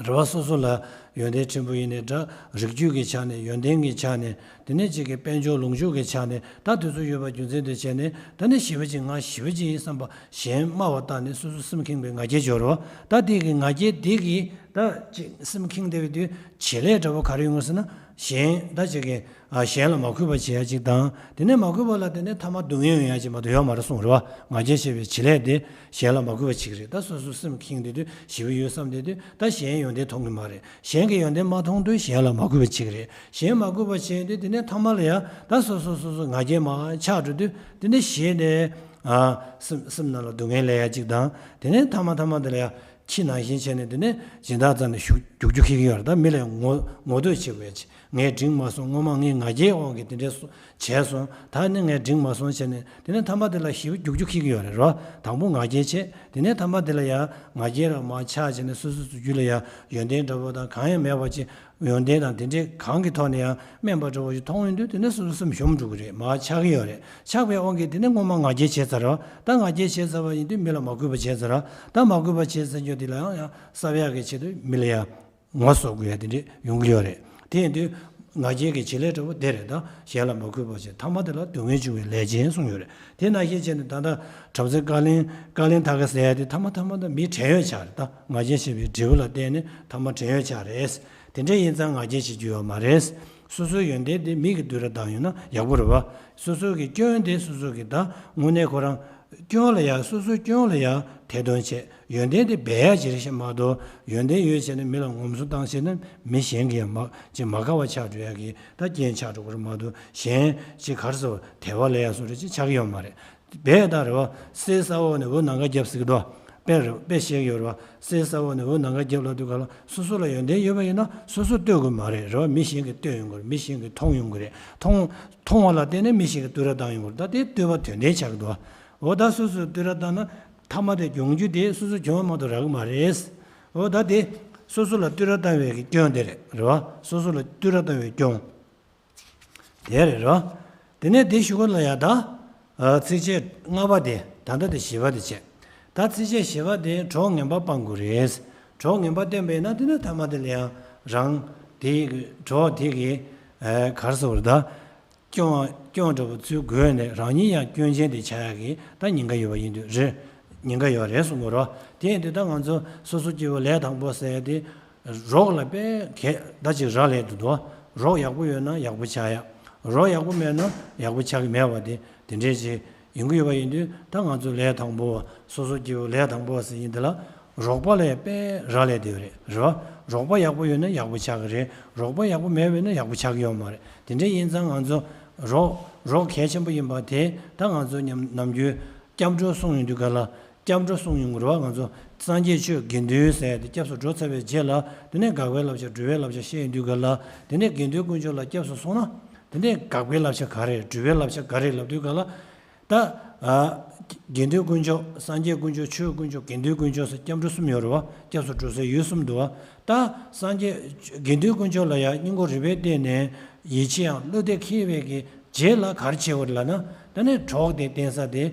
རེ་བ་སོ་སོ་ལ་ཡོན་ཏན་ཕྲན་བུ་ཡིན་ནའི་འདྲ་རིགས་རྒྱུད་ཀྱི་ཆ་ནས་ཡོན་ཏན་གྱི་ཆ་ནས་དེ་ནས་གཅིག་གི་དཔལ་འབྱོར་ལོངས་སྤྱོད་ཀྱི་ཆ་ནས་ད་དེ་ཚོ་ཡོད་པ་རྒྱུ་མཚན་དུ་བྱས་ནས་ད་ནི་ཞི་བ་གཅིག་ང་ཞི་བ་གཅིག་ཡིན་བསམ་པ་གཞན་སྨྲ་བ་ལྟ་ནས་སོ་སོ་སེམས་ཁེངས་པའི་ང་རྒྱལ་འབྱོར་བ། ད་དེ་གི་ང་རྒྱལ་དེ་གི་ད་ཅིག་སེམས་ཁེངས་བསྡད་པའི་དུས་བྱེད་ལས་འདྲ་བོ་ག་རེ་ཡོང་ངམ་ཟེར་ན་གཞན་ད་ཅིག་གི་ཨ་གཞན་ལ་མ་གུས་པ་བྱེད་ཡ་ཅིག་དང་དེ་ནས་མ་གུས་པ་ལ་དེ་ནས་ཐ་མ་སྡུག་བསྔལ་ཡོང་ཡ་ཅིག་མ་གཏོགས་ཡོད་མ་རེད་གསུངས་རེད་བ། ང་རྒྱལ་བྱེད་པའི་བྱེད་ལས་དེ་གཞན་ལ་མ་གུས་པ་བྱེད་ཀྱི་རེད། ད་སོ་སོ་སེམས་ཁེངས་བསྡད་དུས་ཞི་བ་ཡོད་བསམ་བསྡད་དུས་ད་གཞན་ཡོན་ཏན་མཐོང་གི་མ་རེད། གཞན་གྱི་ཡོན་ཏན་མ་མཐོང་དུས་གཞན་ལ་མ་གུས་པ་བྱེད་ཀྱི་རེད། གཞན་མ་གུས་པ་བྱས་དུས་དེ་ནས་ཐ་མ་ལ་ཡ་ད་སོ་སོ་སོ་སོ་ང་རྒྱལ་མར་ཆགས་འགྲོ་དུས་དེ་ནས་གཞན་ནས་ཨ་སེམས་སེམས་ནང་ལ་སྡུག་བསྔལ་སླེབས་ཡ་གཅིག་དང་དེ་ནས་ཐ་མ་ཐ་མ་དེ་ལ་ཡ་ཁྱི་ནང་བཞིན་བྱས་ནས་དེ་ནས་སྦྱིན་བདག་རྩ་ནས་ཞུ་རྒྱུག་རྒྱུ་ཁེགས་ཀྱི་ཡོད་རེད། ད་མི་ལ་ངོ་ངོ་བསྟོད་བྱེད་དགོས་ཡ་ཅིག་ངས་འགྲིག་མ་སོང་། སྔོན་མ་ངས་ང་རྒྱལ་དབང་གིས་དེ་འདྲས་སོ་བྱས་སོང་། ད་ནི་ངས་འགྲིག་མ་སོང་བྱས་ནས་དེ་ནས་ཐ་མ་དེ་ལ་ཞི་བ་རྒྱུག་རྒྱུ་ཁེགས་ཀྱི་ཡོད་རེད་རོ། དང་པོ་ང་རྒྱལ་བྱས། དེ་ནས་ཐ་མ་དེ་ལ་ཡ་ང་རྒྱལ་རང་མར་ཆག་བྱས་ནས་སོ་སོ་སོ་རྒྱུད་ལ་ཡ་ཡོན་ཏན་འདྲ་པོ་དང་གང་ཡང་མེད་པ་ཅིག་ཡོན་ཏན་དང་དེ་འདྲས་གང་གི་ཐོག་ནས་ཡང་དམན་པ་འདྲ་པོ་ཞིག་མཐོང་ཡོང་དུས་དེ་ནས་སོ་སོ་སེམས་ཞུམ་འགྲོ་གི་རེད། མར་ཆག་གི་ཡོད་རེད། ཆག་པའི་དབང་གིས་དེ་ནས་སྔོན་མ་ང་རྒྱལ་བྱས་ཚར་རོ། ད་ང་རྒྱལ་བྱས་ཚར་བ་ཡིན་དུས་མི་ལ་མ་གུས་པ་བྱས་ཚར་རོ། ད་མ་གུས་པ་བྱས་ཚར་རྒྱུ་དེ་ལ་ཡང་ཡང་གསབ་ཡག་གི་ཆེད་དུ་མི་ལ་ཡ་ངོ་སོ་དགོས་ཡ་དེ་འདྲས་ཡོང་གི་ཡོད་རེད། དེ་ཡིན་དུས་ང་རྒྱལ་གྱི་བྱེད་ལས་འདྲ་པོ་དེ་རེད། ད་གཞན་ལ་མ་གུས་པ་བྱས་ཐ་མ་དེ་ལ་སྡུག་བསྔལ་འབྱུང་བའི་ལས་ཅན་གསུངས་ཡོད་རེད། དེ་ནང་བཞིན་བྱས་ནས་ད་ལྟ་བྲམ་ཟེ་བཀའ་བློན་བཀའ་བློན་ཐ་ག་ཟེར་ཡ་དེ་ཐ་མ་ཐ་མ་ད་མི་བྲན་གཡོག་ཆགས་རེད། ད་ང་རྒྱལ་ཆེ་བའི་འབྲས་བུ་ལ་བརྟེན་ནས་ཐ་མ་བྲན་གཡོག་ཆགས་རེད། དེ་འདྲ་ཡིན་ཙང་ང་རྒྱལ་བྱེད་རྒྱུ་ཡོད་མ་རེད། སོ་སོའི་ཡོན་ཏན་དེ་མི་གིས་བསྡུས་ར་བཏང་ཡོང་ན་ཡག་པོ་རེད་བ། སོ་སོ་གི་སྐྱོན་དེ་སོ་སོ་གི་ད་དངོས་གནས་ཁོ་རང་སྐྱོན་ལ་ཡ་སོ་སོའི་སྐྱོན་ལ་ཡ་ཐེར་འདོན་བྱེད། ཡོན་ཏན་དེ་སྦས་ཡག་ཅིག་རེད་ཤག་མ་གཏོགས་ཡོན་ཏན་ཡོད་བྱས་ནས་མི་ལ་ངོམ་སོ་བཏང་བྱས་ན་མི་གཞན་གྱིས་ཡང་མ་ཅིག་མ་དགའ་བ་ཆགས་འགྲོ་ཡག་གི་ད་རྐྱེན་ཆགས་འགྲོ་གི་རེད་མ་གཏོགས་གཞན་ཅིག་ག་རེ་ཟེར་བ་དལ་བ་ལས་ཡག་སོ་རེ་ཅིག་ཆགས་ཀྱི་ཡོད་མ་རེད། སྦས་ད་རེད་བ། གསེར་ས་འོག་ནས་འོད་ནམ་མཁའ་རྒྱབ་ཟེར་གི་འདུག་དཔེ་རེད། དཔེ་བཤད་ཀྱི་ཡོད་རེད་བ། གསེར་ས་འོག་ནས་འོད་ནམ་མཁའ་རྒྱབ་ལབ་དུས་ག་ལ་སོ་སོ་ལ་ཡོན་ཏན་ཡོད་པ་ཡིན་ན་སོ་སོ་བསྟོད་དགོས་མ་རེད། རེད་བ། མི་གཞན་གྱིས་བསྟོད་ཡོང་གི་རེད། མི་གཞན་གྱིས་མཐོང་ཡོང་གི་རེད། མཐོང་མཐོང་བ་ལ་བརྟེན་ནས་མི་གཞན་གྱིས་བསྟོད་ར་བཏང་ཡོང་གི་རེད། ད་དེ་བསྟོད་པ་དོན་ལྡན་ཆགས་ཀྱི་འདུག་འོ་ད་སོ་སོས་བསྟོད་ར་བཏང་ན་ཐ་མ་དེ་གྱོང་རྒྱུ་དེ་སོ་སོ་གྱོང་བ་མ་གཏོགས་རག་གི་མ་རེད། འོ་ད་དེ་སོ་སོ་ལ་བསྟོད་ར་བཏང་བའི་གི་སྐྱོན་དེ་རེད། རེད་བ། སོ་སོ་ལ་བསྟོད་ར་བཏང་བའི་སྐྱོན་དེ་རེད། རེད་བ། དེ་ནས་དེ་གཞུག་གུ་ལ་ཡ་ད་ཨ་ཚིགས་བཅད་ལྔ་པ་དེ་ད་ལྟ་དེ་བཞི་པ་དེ་བྱས། ད་ཚིགས་བཅད་བཞི་པ་དེ་གྲོགས་ངན་པ་སྤང་དགོས་རེད། གྲོགས་ངན་པ་བསྟེན་པས་ན་དེ་ནས་ཐ་མ་དེ་ལ་ཡང་རང་དེ་གྲོགས་དེ་གི་ཨ་ག་རེ་ཟེར་བ་རེད་ད། སྐྱོན་སྐྱོན་འདྲ་པོ་ཚུར་བགོས་ནས་རང་ཉིད་ཡང་སྐྱོན་ཅན་དེ་ཆགས་ཡག་གི་ད་ཉེན་ཁ་ཡོད་པ་ཡིན་དུས་རེད། ཉེན་ཁ་ཡོད་རེད་གསུང་གི་རེད། དེ་ཡིན་དུས་ད་ང་ཚོ་སོ་སོ་སྐྱེ་བོ་ལས་དང་པོ་ཟེར་ཡ་དེ་རོགས་ལ་དཔེ་གལ་ད་ཅིག་རག་ལས་འདུག་དོ། རོགས་ཡག་པོ་ཡོད་ན་ཡག་པོ་ཆགས་ཡག་རོགས་ཡག་པོ་མེད་ན་ཡག་པོ་ཆགས་ཀྱི་མེད་པ་དེ་དེ་འདྲས་ཅིག་ཡོང་གི་ཡོད་པ་ཡིན་དུས་ད་ང་ཚོ་ལས་དང་པོ་བ་སོ་སོ་སྐྱེ་བོ་ལས་དང་པོ་བ་ཟེར་ཡིན་དེ་ལ་རོགས་པ་ལ་ཡང་དཔེ་རག་ལས་བསྡད་ཡོད་རེད། རེད་བ། རོགས་པ་ཡག་པོ་ཡོད་ན་ཡག་པོ་ཆགས་ཀྱི་རེད། རོགས་པ་ཡག་པོ་མེད་པ་ཡིན་ན་ཡག་པོ་ཆགས་ཀྱི་ཡོད་མ་རེད། དེ་འདྲ་ཡིན་ཙང་ང་ཚོ་རོགས་རོགས་གལ་ཆེན་པོ་ཡིན་པ་དེ་ད་ང་ཚོ་ཉམ་ནམ་རྒྱུན་སྐྱབས་འགྲོ་གསུང་ཡོང་དུས་ག་ལ་སྐྱབས་འགྲོ་གསུང་ཡོང་གི་རེད་བ། ང་ཚོ་སངས་རྒྱས་ཆོས་དགེ་འདུན་ཟེར་ཡ་དེ་སྐྱབས་སུ་འགྲོ་ཚར་བའི་རྗེས་ལ་དེ་ནས་དགག་པའི་བསླབ་བྱ་སྒྲུབ་པའི་བསླབ་བྱ་བཤད་ཡོང་དུས་ག་ལ་དེ་ནས་དགེ་འདུན་དཀོན་མཆོག་ལ་སྐྱབས་སུ་སོང་ན་དེ་ནས་དགག་པའི་བསླབ་བྱ་ག་རེ་སྒྲུབ་པའི་བསླབ་བྱ་ག་རེ་ལབ་དུས་ག་ལ། ད་ཨ་དགེ་འདུན་དཀོན་མཆོག་སངས་རྒྱས་དཀོན་མཆོག་ཆོས་དཀོན་མཆོག་དགེ་འདུན་དཀོན་མཆོག་ཟེར་སྐྱབས་འགྲོ་གསུམ་ཡོད་རེད་བ། སྐྱབས་སུ་འགྲོ་སའི་ཡུལ་གསུམ་འདུག་བ། ད་སངས་རྒྱས་དགེ་འདུན་དཀོན་མཆོག་ལ་ཡང་སྙིང་ཁོང་རུས་པས་བརྟེན་ནས་ཡིད་ཆེས་ཡང་བློ་གཏད་འཁེལ་བའི་གི་རྗེས་ལ་ག་རེ་བྱེད་དགོས་རེད་ལབ་ན། ད་ནི་གྲོགས་དེ་བསྟེན་ས་དེ་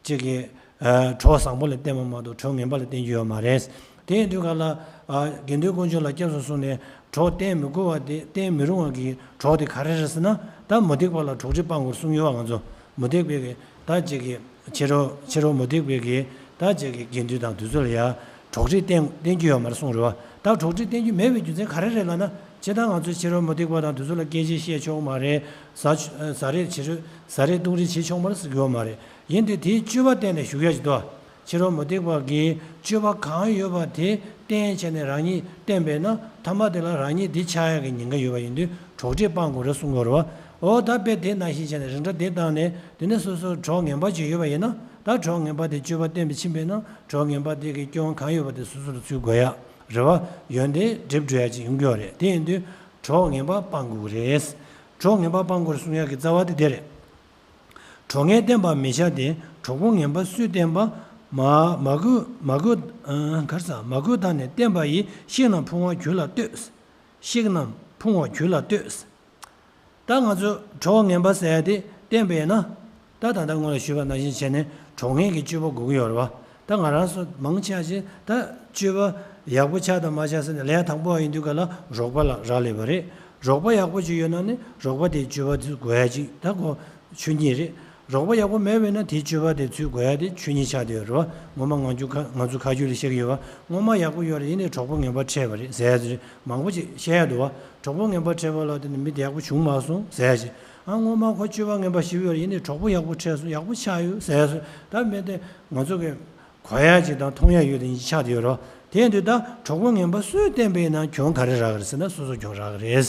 གཅིག་གི་ཨ་གྲོགས་བཟང་པོ་ལ་བསྟེན་པ་མ་གཏོགས་གྲོགས་ངན་པ་ལ་བསྟེན་རྒྱུ་ཡོད་མ་རེད། དེ་ཡིན་དུས་ག་ལ་ཨ་དགེ་འདུན་དཀོན་མཆོག་ལ་སྐྱབས་སུ་སོང་ནས་གྲོགས་བསྟེན་མི་དགོས་པ་དེ་བསྟེན་མི་རུང་བ་གི་གྲོགས་དེ་ག་རེ་རེད་ཟེར་ན། ད་མུ་སྟེགས་པ་ལ་གྲོགས་སྒྲིབ་སྤང་དགོས་གསུངས་ཡོད་བ། ང་ཚོ་མུ་སྟེགས་པའི་གི་ད་ཅིག་གི་ཕྱི་རོལ་ཕྱི་རོལ་མུ་སྟེགས་པའི་གི་ད་ཅིག་གི་དགེ་འདུན་དང་དེ་ཚོ་ལ་ཡ་གྲོགས་སྒྲིབ་བསྟེན་བསྟེན་རྒྱུ་ཡོད་མ་རེད་གསུངས་རེད་བ། ད་གྲོགས་སྒྲིབ་བསྟེན་རྒྱུ་མེད་པའི་རྒྱུ་མཚན་ག་རེ་རེད་ལབ་ན། སྤྱིར་བཏང་ང་ཚོས་ཕྱི་རོལ་མུ་སྟེགས་པ་དང་དེ་ཚོ་ལ་སྐད་ཆ་བཤད་ཆོག་མ་རེད། ཟ་ཆ་ཟ་རེས་བྱེད་ཆོག་ཟ་རེས་བཏུང་རེས་བྱེད་ཆོག་མ་རེད་ཟེར་གྱི་ཡོད་མ་རེད། ཡིན་དུས་དེའི་སྤྱོད་པ་བསྟན་ནས་བཞུགས་ཡ་ཅིག་འདུག་ཕྱི་རོལ་མུ་སྟེགས་པ་གིས་སྤྱོད་པ་གང་ཡོད་པ་དེ་བསྟེན་བྱས་ནས་རང་ཉིད་བསྟེན་པས་ན་ཐ་མ་དེ་ལ་རང་ཉིད་འདི་ཆགས་ཡག་གི་ཉེན་ཁ་ཡོད་པ་ཡིན་དུས་གྲོགས་སྒྲིབ་སྤང་དགོས་རེད་གསུང་གི་ཡོད་རེད་བ། འོ་ད་དཔེ་དེ་ནང་བཞིན་བྱས་ནས་རིགས་འདྲ་དེ་བཏང་ནས་དེ་ནས་སོ་སོར་གྲོགས་ངན་པ་ཅིག་ཡོད་པ་ཡིན་ན། ད་གྲོགས་ངན་པ་དེ་སྤྱོད་པ་བསྟེན་པ་ཕྱིན་པས་ན་གྲོགས་ངན་པ་དེ་གི་སྐྱོན་གང་ཡོད་པ་དེ་སོ་སོ་ལ་ཚུར་འགོད་ཡག་རེད་བ། ཡོན་ཏན་འགྲིབ་འགྲོ་ཡ་ཅིག་ཡོང་གི་ཡོད་རེད། དེ་ཡིན་དུས་གྲོགས་ངན་པ་སྤང་དགོས་ཀྱི་རེད། གྲོགས་ངན་པ་སྤང་དགོས་རེད་གསུང་ཡ་གི་རྩ་བ་དེ་དེ་རེད། གྲོགས་ངན་བསྟེན་པ་མི་བྱ་སྟེ། གྲོགས་པོ་ངན་པ་སུས་བསྟེན་པ། མ་མ་གུས་མ་གུས། ཨ། གར་ས་མ་གུས་བདག་ནི་བསྟེན་པ་ཡིས། བཤིག་རྣམས་ཕུང་བ་རྒྱུད་ལ་ལྟོས། བཤིག་རྣམས་ཕུང་བ་རྒྱུད་ལ་ལྟོས། ད་ང་ཚོ་གྲོགས་ངན་པ་ཟེར་ཡ་དེ་བསྟེན་པས་ན། ད་ད་ལྟ་སྔོན་ལ་ཞུས་པ་ནང་བཞིན་བྱས་ནས་གྲོགས་ངན་གྱི་སྤྱོད་པ་དགོས་ཀྱི་ཡོད་རེད་བ། ད་ང་རང་ཚོ་མང་ཆེ་བ་ཞིག་ད་སྤྱོད་པ་ཡག་པོ་ཆགས་དང་མ་ཆགས་ཟེར་ནས་ལས་དང་པོ་བ་ཡིན་དུས་ག་ལ་རོགས་པ་ལ་རག་ལས་པ་རེད། རོགས་པ་ཡག་པོ་ཅིག་ཡོད་ན་ནི་རོགས་པ་དེའི་སྤྱོད་པ་དེ་དགོས་ཡ་ཅིག་ད་གོ་ཆོས་ཉིད་རེད། རོགས་པ་ཡག་པོ་མེད་པས་ན་དེའི་སྤྱོད་པ་དེ་ཚུར་དགོས་ཡ་དེ་ཆོས་ཉིད་ཆགས་བསྡད་ཡོད་རེད་བ། ངོ་མ་ང་ཚོ་ཁ་ང་ཚོ་ཁ་རྒྱུད་ལ་བཤད་ཀྱི་ཡོད་བ། སྔོན་མ་ཡག་པོ་ཡོད་རེད། ཡིན་ནའི་གྲོགས་པོ་ངན་པ་འཕྲད་པ་རེད་ཟེར་ཡ་དེ་རེད། མང་པོ་ཅིག་བཤད་ཡ་འདུག་བ། གྲོགས་པོ་ངན་པ་འཕྲད་པ་ལ་བརྟེན་ནས་མི་དེ་ཡག་པོ་བྱུང་མ་སོང་ཟེར་ཡ་ཅིག་ཨ། སྔོན་མ་ཁོ་སྤྱོད་པ་ངན་པ་ཞེ་པོ་ཡོད་རེད། ཡིན་ནའི་གྲོགས་པོ་ཡག་པོ་འཕྲད་སོང་། ཡག་པོ་ཆགས་ཡོད་ཟེར་ཡ་སོང་། ད་མི་དེ་ང་ཚོ་གི་གོ་ཡ་ཅིག་དང་མཐོང་ཡ་ཡོད་དེ་ཡིན་ཆགས་བསྡད་ཡོད་རོ། དེ་ཡིན་དུས་ད་གྲོགས་པོ་ངན་པ་སུས་བསྟེན་པས་ན་གྱོང་ག་རེ་རག་གི་རེད་ཟེར་ན་སོ་སོ་གྱོང་རག་གི་རེད།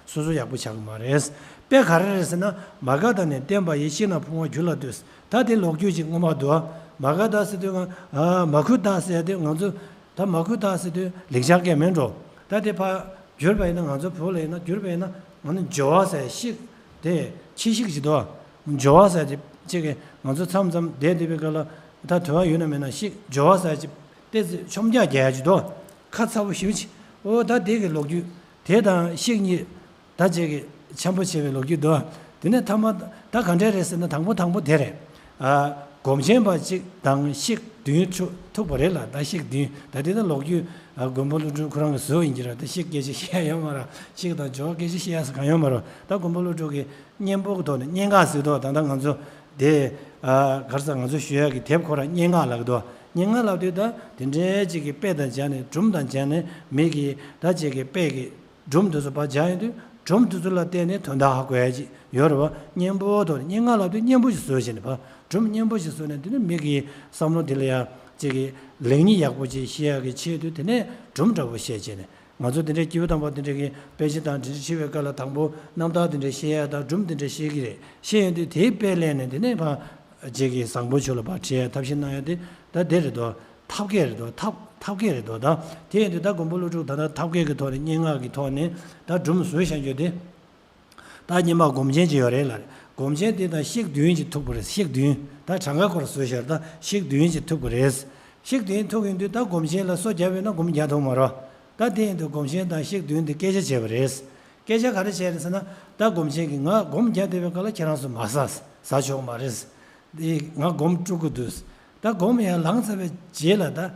སོ་སོ་ཡག་པོ་ཆགས་གི་མ་རེད། དཔེ་ག་རེ་རེད་ཟེར་ན་མ་དགའ་དང་ནི་བསྟེན་པ་ཡིས། བཤིག་རྣམས་ཕུང་བ་རྒྱུད་ལ་ལྟོས། ད་དེ་ལོ་རྒྱུས་ཅིག་སྔོན་མ་འདུག་ཨ། མ་དགའ་ད་ཟེར་དུས་ང་ཨ་མ་གུས་ད་ཟེར་དུས་ང་ཚོ་ད་མ་གུས་ད་ཟེར་དུས་ལེགས་སྦྱར་སྐད་མིན་འགྲོ། ད་དེ་ཕ་བསྒྱུར་བ་ཡིན་ན་ང་ཚོ་བོད་ལ་ཡིན་ན་བསྒྱུར་བ་ཡིན་ན་ང་ནི་འགྱོ་བ་ཟེར་བཤིག་དེ་ཕྱི་བཤིག་ཅིག་འདུག་ཨ། འགྱོ་བ་ཟེར་ཅིག་ཅིག་གིས་ང་ཚོ་མཚམས་མཚམས་བསྡད་བསྡད་པའི་སྐབས་ལ་ད་དུ་བ་ཡོད་ན་མེད་ན་བཤིག་འགྱོ་བ་ཟེར་ཅིག་ཏེ་ཙི་ཆོམ་རྒྱག་རྒྱག་ཡ་ཅིག་འདུག་ཁ་ཚ་པོ་ཞེ་པོ་ཅིག་ཨོ་ད་དེ་གི་ལོ་རྒྱུས་དེ་དང་བཤིག་གཉིས་ད་ཅིག་གི་འཆམ་པོ་བྱས་པའི་ལོ་རྒྱུས་འདུག་དེ་ནས་ཐ་མ་ད་ག་འདྲས་རེད་ཟེར་ན་དང་པོ་དང་པོ་དེ་རེད། ཨ། སྒོམ་ཆེན་པ་གཅིག་དང་བཤིག་བདུན་ཐུག་ཐུག་པ་རེད་ལ། ད་བཤིག་བདུན་ད་དེ་ད་ལོ་རྒྱུས་ཨ་མགོན་པོ་ཀླུ་སྒྲུབ་ཁོ་རང་གི་བཟོ་ཡིན་གྱི་རེད། ད་བཤིག་སྐད་ཆ་བཤད་ཡ་ཡོད་མ་རེད། བཤིག་དང་འགྱོ་བ་སྐད་ཆ་བཤད་ཡ་ས་གང་ཡོད་མ་རེད། ད་མགོན་པོ་ཀླུ་སྒྲུབ་ཀྱི་སྙན་པོ་གི་ཐོག་ནས་སྙན་ངག་ཟེར་དུས་ད་ལྟ་ང་ཚོ་དེ་ཨ་ག་རེ་ཟེར་ང་ཚོ་ཞུ་ཡ་གི་དེབ་ཁོ་རང་སྙན་ངག་ལབ་ཀྱི་འདུག་སྙན་ངག་ལབ་དུས་ད་དེ་འདྲའི་གཅིག་གི་དཔེ་དང་སྦྱར་ནས་སྒྲུང་དང་སྦྱར་ནས་མི་གི་ད་གཅིག་གི་དཔེ་གི་སྒྲུང་དེ་ཚོ་ཕར་སྦྱར་ཡོང་དུས་སྒྲུང་དེ་ཚོ་ལ་བརྟེན་ནས་དོན་དག་ཧ་གོ་ཡ་ཅིག་ཡོད་རེད་བ། སྙན་པོ་དང་སྙན་ངག་ལབ་དུས་སྙན་པོ་ཞིག་བཟོས་བྱས་ནས་ཕར་སྒྲུང་སྙན་པོ་ཞིག་བཟོས་ནས་དེ་ནས་མི་གི་བསམ་བློ་དེ་ལ་ཡ་གཅིག་གི་ལེགས་ཉེས་ཡག་པོ་ཅིག་ཤེས་ཡ་གི་ཆེད་དུ་དེ་ནས་སྒྲུང་འདྲ་པོ་བཤད་བྱས་ནས། ང་ཚོ་དེ་འདྲའི་སྐྱེས་བུ་དམ་པ་དེ་འདྲ་གི་དཔེ་ཆ་དང་དེ་འདྲ་ཕྱེ་བའི་སྐབས་ལ་དང་པོ་རྣམ་ཐར་དེ་འདྲ་བཤད་ཡ་དང་སྒྲུང་དེ་འདྲ་བཤད་ཀྱི་རེད། བཤད་ཡོང་དུས་དེའི་དཔེ་ལེན་ནས་དེ་ནས་ཕར་རྗེས་ཀྱི་བཟང་པོ་ཆོས་ལ་ཕར་ཁྲིད་ཡ་ཐབས་ཤེས་གནང་ཡ་དེ་ད་དེ་རེད་དོ། ཐབས་མཁས་རེད་དོ། ཐབས་ཐབས་མཁས་རེད་དོ། ད་དེ་ཡིན་དུས་ད་མགོན་པོ་ཀླུ་སྒྲུབ་ད་ལྟ་ཐབས་མཁས་ཀྱི་ཐོག་ནས་སྙན་ངག་གི་ཐོག་ནས་ད་སྒྲུང་བཟོས་བཞག་རྒྱུ་དེ། ད་སྔོན་མ་སྒོམ་ཆེན་ཅིག་ཡོད་རེད་ལ། སྒོམ་ཆེན་དེ་དང་བཤིག་བདུན་ཅིག་ཐུག་པ་རེད། བཤིག་བདུན་ད་གྲངས་ཀ་སྐོར་བཟོས་བཞག་ད་བཤིག་བདུན་ཅིག་ཐུག་པ་རེད། བཤིག་བདུན་ཐུག་ཡོང་དུས་ད་སྒོམ་ཆེན་ལ་སོ་བརྒྱབ་ཡོད་ན་སྒོམ་རྒྱག་ཐུབ་མ་རེད། ད་དེ་ཡིན་དུས་སྒོམ་ཆེན་དང་བཤིག་བདུན་དེ་སྐད་ཆ་བྱས་པ་རེད། སྐད་ཆ་ག་རེ་བྱས་རེད་ཟེར་ན། ད་སྒོམ་ཆེན་གྱིས་ང་སྒོམ་རྒྱག་བསྡད་པའི་སྐབས་ལ་ཁྱེད་རང་ཚོ་མ་ཟ། ཟ་ཆོག་མ་རེད། དེ་ང་སྒོམ་དཀྲུག་གི་འདུག་ད་སྒོམ་ཡང་ལངས་ཚར་བའི་རྗེས་ལ་ད།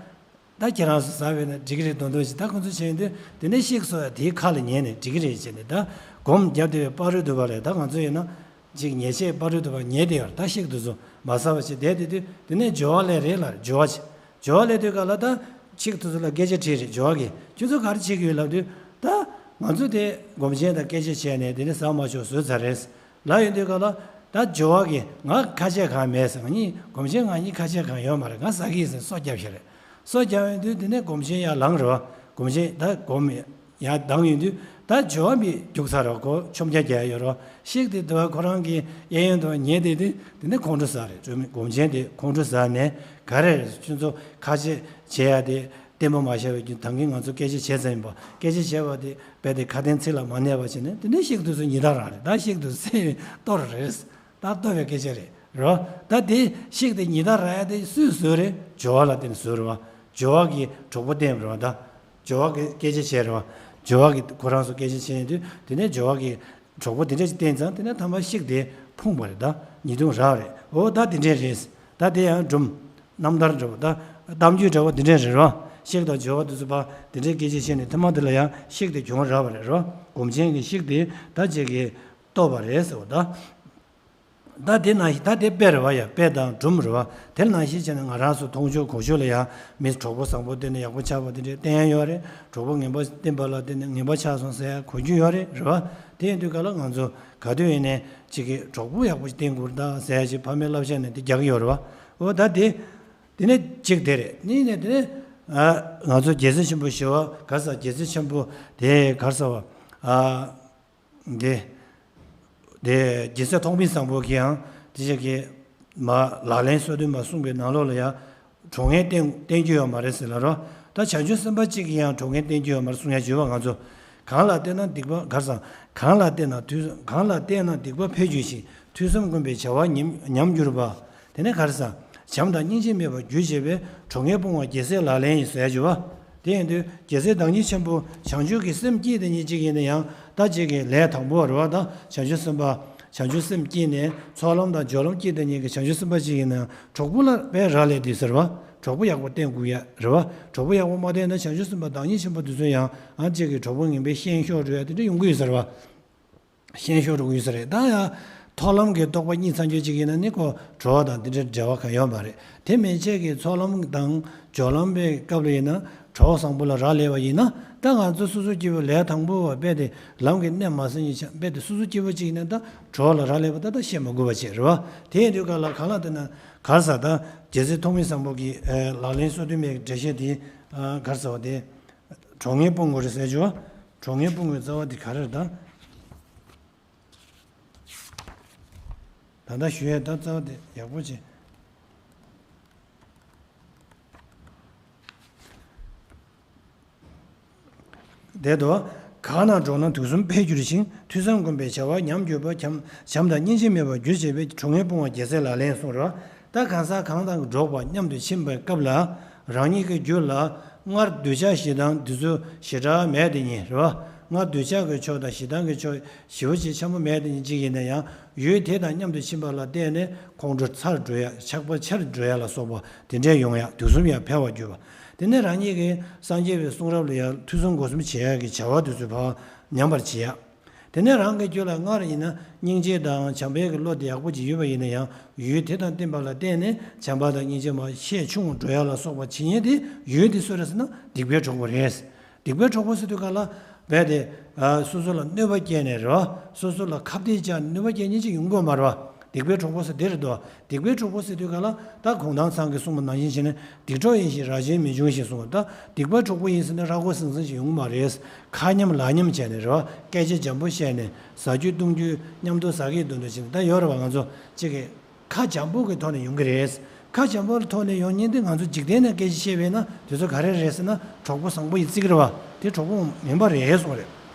ད་ཁྱེད་རང་ཚོ་ཟ་བས་ན་འགྲིག་གི་རེད་མདོག་མདོག་བྱས། ད་ཁོ་ཚོ་བྱས་ཡོང་དུས་དེ་ནས་བཤིག་སོ་ཡ་དེའི་ཁ་ལ་ཉན་ནས་འགྲིག་གི་རེད་བྱས་ནས་ད་སྒོམ་རྒྱབ་བསྡད་པའི་བར་དུ་བ་ལས་ད་ང་ཚོ་ཡིན་ན་ཅིག་ཉལ་ཆས་བར་དུ་བ་ཉལ་བསྡད་ཡོད་རེད། ད་བཤིག་དུས་ཚོ་མ་ཟ་བ་བྱས་བསྡད་བསྡད་དུས་དེ་ནས་སྦྱོར་བ་ལས་རེད་ལ། སྦྱོར་བ་བྱས། སྦྱོར་བ་ལས་དུས་ག་ལ་ད་བཤིག་དུས་ཚོ་ལ་སྐད་ཆ་དྲིས་རེད། སྦྱོར་བ་གིས་ཁྱོད་ཚོ་ག་རེ་བྱེད་ཀྱི་ཡོད་ལབ་དུས་ད་ང་ཚོ་དེ་སྒོམ་ཆེན་དང་སྐད་ཆ་བྱས་ནས་དེ་ནས་ཟ་མ་ཆོག་བཟོས་ཚར་རེད། ལབ་ཡོང་དུས་ག་ལ་ད་སྦྱོར་བ་གིས་ང་ཁ་ཆད་གང་མེད་ཟེར། ང་གཉིས་སྒོམ་ཆེན་ང་གཉིས་ཁ་ཆད་གང་ཡོད་མ་རེད། ང་ཟ་གི་ཡིན་ཟེར་སོ་བརྒྱབ་ཤག་རེད། སོ་བརྒྱབ་ཡོང་དུས་དེ་ནས་སྒོམ་ཆེན་ཡར་ལངས་རེད་བ། སྒོམ་ཆེན་ད་སྒོམ་ཡར་ལྡང་ཡོང་དུས་ད་སྦྱོར་བ་མི་རྒྱུག་ཚར་རེད། ཁོ་ཆོམ་རྒྱག་རྒྱག་ཡོད་རེད། བཤིག་དེ་དུ་བ་ཁོ་རང་གི་གཡས་གཡོན་དུ་ཉལ་བསྡད་དུས་དེ་ནས་ཁོང་ཁྲོ་ཟ་རེད། སྒོམ་ཆེན་དེ་ཁོང་ཁྲོ་ཟ་ནས་ག་རེ་རེད། ཁྱོད་ཚོ་ཁ་ཆད་བྱེད་ཡ་དེ་བརྟན་པོ་མ་བཞག་པའི་རྒྱུ་ད་གིན་ང་ཚོ་སྐད་ཆ་བྱས་ཚར་ཡིན་པ། སྐད་ཆ་བྱས་པ་དེ་རྦད་དེ་ཁ་དན་ཚིག་ལ་མ་གནས་པ་བྱས་ནས་དེ་ནས་བཤིག་དུས་ཚོ་ཉི་ཟླ་རང་རེད། ད་བཤིག་དུས་སེ་གཏོར་རེད། ད་གཏོར་བའི་སྐད་ཆ་རེད་རོ། ད་དེ་བཤིག་དེ་ཉི་ཟླ་ར་ཡ་དེ་སུས་བཟོས་རེད། སྦྱོར་བ་ལ་བརྟེན་ནས་བཟོས་རེད་བ། སྦྱོར་བ་གིས་གྲོགས་པོ་བསྟེན་རེད་བ། ད་སྦྱོར་བ་གིས་སྐད་ཆ་བྱས་རེད་བ། སྦྱོར་བ་གིས་ཁོ་རང་ཚོ་སྐད་ཆ་བྱས་ཡོང་དུས་དེ་ནས་སྦྱོར་བ་གིས་གྲོགས་པོ་དེ་འདྲ་ཞིག་བསྟེན་ཙང་དེ་ནས་ཐ་མ་བཤིག་དེ་ཕུང་བ་རེད། ད་ཉེས་ལྟུང་རག་རེད། འོ་ད་དེ་འདྲས་རེད། ད་དེ་ཡང་སྒྲུང་རྣམ་ཐར་འདྲ་བོ་ད་གཏམ་རྒྱུད་འདྲ་བོ་དེ་འདྲས་རེད་རོ། བཤིག་དང་སྦྱོར་བ་དེ་ཚོ་ཕར་དེ་འདྲས་སྐད་ཆ་བཤད་ནས་ཐ་མ་དེ་ལ་ཡང་བཤིག་དེ་གྱོང་རག་པ་རེད་རོ། སྒོམ་ཆེན་གྱི་བཤིག་དེ་ད་ཅིག་གིས་གཏོར་བ་རེད་ཟེར་བ་ད། ད་དེ་ནང་བཞིན་ད་དེ་དཔེ་རེད་བ་ཡ། དཔེ་དང་སྒྲུང་རེད་བ། དེ་ནང་བཞིན་བྱས་ནས་ང་རང་ཚོ་མཐོང་ཆོས་གོ་ཆོས་ལ་ཡང་མི་གྲོགས་པོ་བཟང་པོ་བསྟེན་ནས་ཡག་པོ་ཆགས་པ་དེ་འདྲས་བསྟེན་ཡ་ཡོད་རེད། གྲོགས་པོ་ངན་པ་བསྟེན་པ་ལ་བརྟེན་ནས་ངན་པ་ཆགས་སོང་ཟེར་ཡ་གོ་རྒྱུ་ཡོད་རེད། རེད་བ། དེ་ཡིན་དུས་ག་ལ་ང་ཚོ་ག་དུས་ཡིན་ནའི་གཅིག་གིས་གྲོགས་པོ་ཡག་པོ་ཞིག་བསྟེན་དགོས་རེད་ད་ཟེར་ཡ་ཞིག་ཕ་མའི་བསླབ་བྱ་ནས་དེ་རྒྱག་གི་ཡོད་རེད་བ། འོ་ད་དེ་དེ་ནས་གཅིག་དེ་རེད། ནི་ནས་དེ་ནས་ང་ཚོ་རྒྱལ་སྲས་ཆེན་པོ་ཞི་བ་གར་ས་རྒྱལ་སྲས་ཆེན་པོ་དེ་གར་ས་བ། འདི། དེ་རྒྱལ་སྲས་ཐོགས་མེད་བཟང་པོ་གིས་ཡང་དེ་ཅིག་གི་མ་ལག་ལེན་སོ་བདུན་མ་གསུངས་པའི་ནང་ལོགས་ལ་ཡང་གྲོགས་ངན་བསྟེན་བསྟེན་རྒྱུ་ཡོད་མ་རེད་ཟེར་ལ་རོ། ད་བྱང་ཆུབ་སེམས་དཔའ་གཅིག་གིས་ཡང་གྲོགས་ངན་བསྟེན་རྒྱུ་ཡོད་མ་རེད་གསུང་ཡ་བརྗོད་པ་ང་ཚོ། གང་ལ་བལྟས་ན་སྡིག་པ་གར་སང་། གང་ལ་བལྟས་ན་དུས་གང་ལ་བལྟས་ན་སྡིག་པ་འཕེལ་འགྱུར་ཞིང་། ཐོས་བསམ་སྒོམ་པའི་བྱ་བ་ཉམས་ཉམས་འགྱུར་བ། དེ་ནས་གར་སང་། བྱམས་དང་སྙིང་རྗེ་མེད་པར་འགྱུར་བྱེད་པའི། གྲོགས་ངན་སྤོང་བ་རྒྱལ་སྲས་ལག་ལེན་ཡིན་ཟེར་ཡ་བརྗོད་པ། དེ་ཡིན་དུས་རྒྱལ་སྲས་བདག་ཉིད་ཆེན་པོ་བྱང་ཆུབ་ཀྱི་སེམས་བསྐྱེད་དེ་ཉིད་གཅིག་ཡིན་ན་ཡང་ད་གཅིག་གི་ལས་དང་པོ་རེད་བ། ད་བྱང་ཆུབ་སེམས་དཔའ་བྱང་ཆུབ་སེམས་བསྐྱེད་ནས་ཚོགས་ལམ་དང་སྦྱོར་ལམ་བསྐྱེད་དེ་ཉིད་ཀྱི་བྱང་ཆུབ་སེམས་དཔའ་གཅིག་ཡིན་ན་ཡང་གྲོགས་པོ་ལ་དཔེ་རག་ལས་དུས་ཟེར་བ། གྲོགས་པོ་ཡག་པོ་བསྟེན་དགོས་ཡ་རེད་བ། གྲོགས་པོ་ཡག་པོ་མ་བསྟེན་ན་བྱང་ཆུབ་སེམས་དཔའ་བདག་ཉིད་ཆེན་པོ་དེ་ཚོ་ཡང་ཨ་ཅིག་གི་གྲོགས་པོ་ངན་པའི་ཤན་ཤོར་འགྲོ་ཡ་དེ་འདྲ་ཡོང་གི་ཡོད་ཟེར་བ། ཤན་ཤོར་འགྲོ་གི་ཡོད་ས་རེད། ད་ཡང་ཐོག་ལམ་གྱི་རྟོགས་པ་གཉིས་ཚང་རྒྱུ་ཅིག་ཡིན་ན་ནི་ཁོ་གྲོགས་དང་དེ་འདྲའི་འབྲེལ་བ་གང་ཡོད་མ་རེད། དེ་མན་ཆད་ཀྱི་ཚོགས་ལམ་དང་སྦྱོར་ལམ་པའི་སྐབས་ལ་ཡིན་ན་གྲོགས་བཟང་པོ་ལ་རག་ལས་པ་ཡིན་ན་ད་ང་ཚོ་སོ་སོ་སྐྱེ་བོ་ལས་དང་པོ་བ་རྦད་དེ་ལམ་གྱི་གནད་མ་ཟིན་ཡིན་ཆ་རྦད་དེ་སོ་སོ་སྐྱེ་བོ་ཅིག་ཡིན་ན་ད་གྲོགས་ལ་རག་ལས་པ་ད་ད་བཤད་མ་དགོས་པ་བྱས་རེད་བ། དེ་ཡིན་དུས་ག་ལ་གང་ལ་དེ་ན་གར་ས་ད་རྒྱལ་སྲས་ཐོགས་མེད་བཟང་པོ་གི་ལག་ལེན་སོ་བདུན་མའི་འགྲེལ་བཤད་དེ་གར་ས་བ་དེ། གྲོགས་ངན་སྤོང་དགོས་རེད་ཟེར་རྒྱུ་བ། གྲོགས་ངན་སྤོང་དགོས་རྩ་བ་དེ་ག་རེ་རེད་ད། ད་ལྟ་ཞུ་ཡས་ད་རྩ་བ་དེ་ཡག་པོ་བྱེད། དེ་དོ། གང་ན་འགྲོགས་ན་དུག་གསུམ་འཕེལ་འགྱུར་ཞིང་ཐོས་བསམ་སྒོམ་པའི་བྱ་བ་ཉམས་འགྱུར་བ། བྱམས་བྱམས་དང་སྙིང་རྗེ་མེད་པར་འགྱུར་བྱེད་པའི་གྲོགས་ངན་སྤོང་བ་རྒྱལ་སྲས་ལག་ལེན་གསུངས་རེད་བ། ད་གང་ཟག་གང་དང་འགྲོགས་པ་མཉམ་དུ་ཕྱིན་པའི་སྐབས་ལ་རང་ཉིད་ཀྱི་རྒྱུད་ལ་སྔར་འདོད་ཆགས་ཞེ་སྡང་འདི་ཚོ་ཞེ་དྲག་མེད་དེ་ཉིད་རེད་བ། སྔར་འདོད་ཆགས་ཀྱི་ཕྱོགས་དང་ཞེ་སྡང་གི་ཕྱོགས་ཞེ་པོ་ཅིག་ཆེན་པོ་མེད་དེ་ཉིད་ཅིག་ཡིན་ན་ཡང་ཡུལ་དེ་དང་མཉམ་དུ་ཕྱིན་པ་ལ་བརྟེན་ནས་ཁོང་ཁྲོ་ཚར་འགྲོ་ཡ་ཆགས་པ་ཆར་འགྲོ་ཡ་ལ་སོགས་པ་དེ་འདྲའི་ཡོང་ཡ་དུག་གསུམ་ཡང་འཕེལ་བར་འགྱུར་བ། དེ་ནས་རང་ཉིད་ཀྱིས་སངས་རྒྱས་པའི་གསུང་རབ་ལ་ཡང་ཐོས་བསམ་སྒོམ་གསུམ་བྱེད་ཡ་གི་བྱ་བ་དེ་ཚོ་ཕར་ཉམས་པར་བྱེད་ཡ། དེ་ནས་རང་གི་རྒྱུད་ལ་སྔར་ཡིན་ན་སྙིང་རྗེ་དང་བྱམས་པའི་གི་བློ་དེ་ཡག་པོ་ཅིག་ཡོད་པ་ཡིན་ན་ཡང་ཡུལ་དེ་དང་བསྟུན་པ་ལ་བརྟེན་ནས་བྱམས་པ་དང་སྙིང་རྗེ་མར་ཤས་ཆུང་འགྲོ་ཡ་ལ་སོགས་པ་བྱེད་ཉེན་དེ་ཡུལ་དེ་སུ་རེད་ཟེར་ན་སྡིག་པའི་གྲོགས་པོ་རེད། སྡིག་པའི་གྲོགས་པོ་ཟེར་དུས་ག་ལ་རྦད་དེ་སོ་སོ་ལ་གནོད་པ་སྐྱེལ་ནས་རེད་བ། སོ་སོ་ལ་ཁ་གཏད་བཅག་ནས་གནོད་པ་སྐྱེལ་ཉེན་ཅིག་ཡོང་དགོས་མ་རེད་བ། སྡིག་པའི་གྲོགས་པོ་ཟེར་དེ་རེད་དོ། སྡིག་པའི་གྲོགས་པོ་ཟེར་དུས་ག་ལ་ད་གུང་ཐང་ཚང་གིས་གསུངས་པ་ནང་བཞིན་བྱས་ནས་སྡིག་གྲོགས་ཡིན་ཞེས་རྭ་ཅན་མི་འབྱུང་ཞེས་གསུངས་པ། ད་སྡིག་པའི་གྲོགས་པོ་ཡིན་ཟེར་ན་རྭ་ཅན་ཟིང་ཟིང་ཞིག་ཡོང་གི་མ་རེད། ཁ་མཉམ་ལག་མཉམ་བྱས་ནས་རེད་བ། སྐད་ཆ་འཇམ་པོ་བཤད་ནས་ཟ་རྒྱུ་བཏུང་རྒྱུ་མཉམ་དུ་ཟ་གི་འདུག་འདུག་བྱས་ནས་ད་ཡོད་རེད་བ། ང་ཚོ་གཅིག་གི་ཁ་འཇམ་པོ་གི་ཐོག་ནས་ཡོང་གི་རེད། ཁ་འཇམ་པོ་ཐོག་ནས་ཡོང་ཉེན་དེ་ང་ཚོ་འཇིག་རྟེན་ནས་སྐད་ཆ་བཤད་པས་ན་དེ་ཚོ་ག་རེ་རེད་ཟེར་ན་གྲོགས་པོ་བཟང་པོ་ཡི་བརྩི་གི་རེད་བ། དེ་གྲོགས་པོ་ངན་པ་རེད་གསུངས་རེད།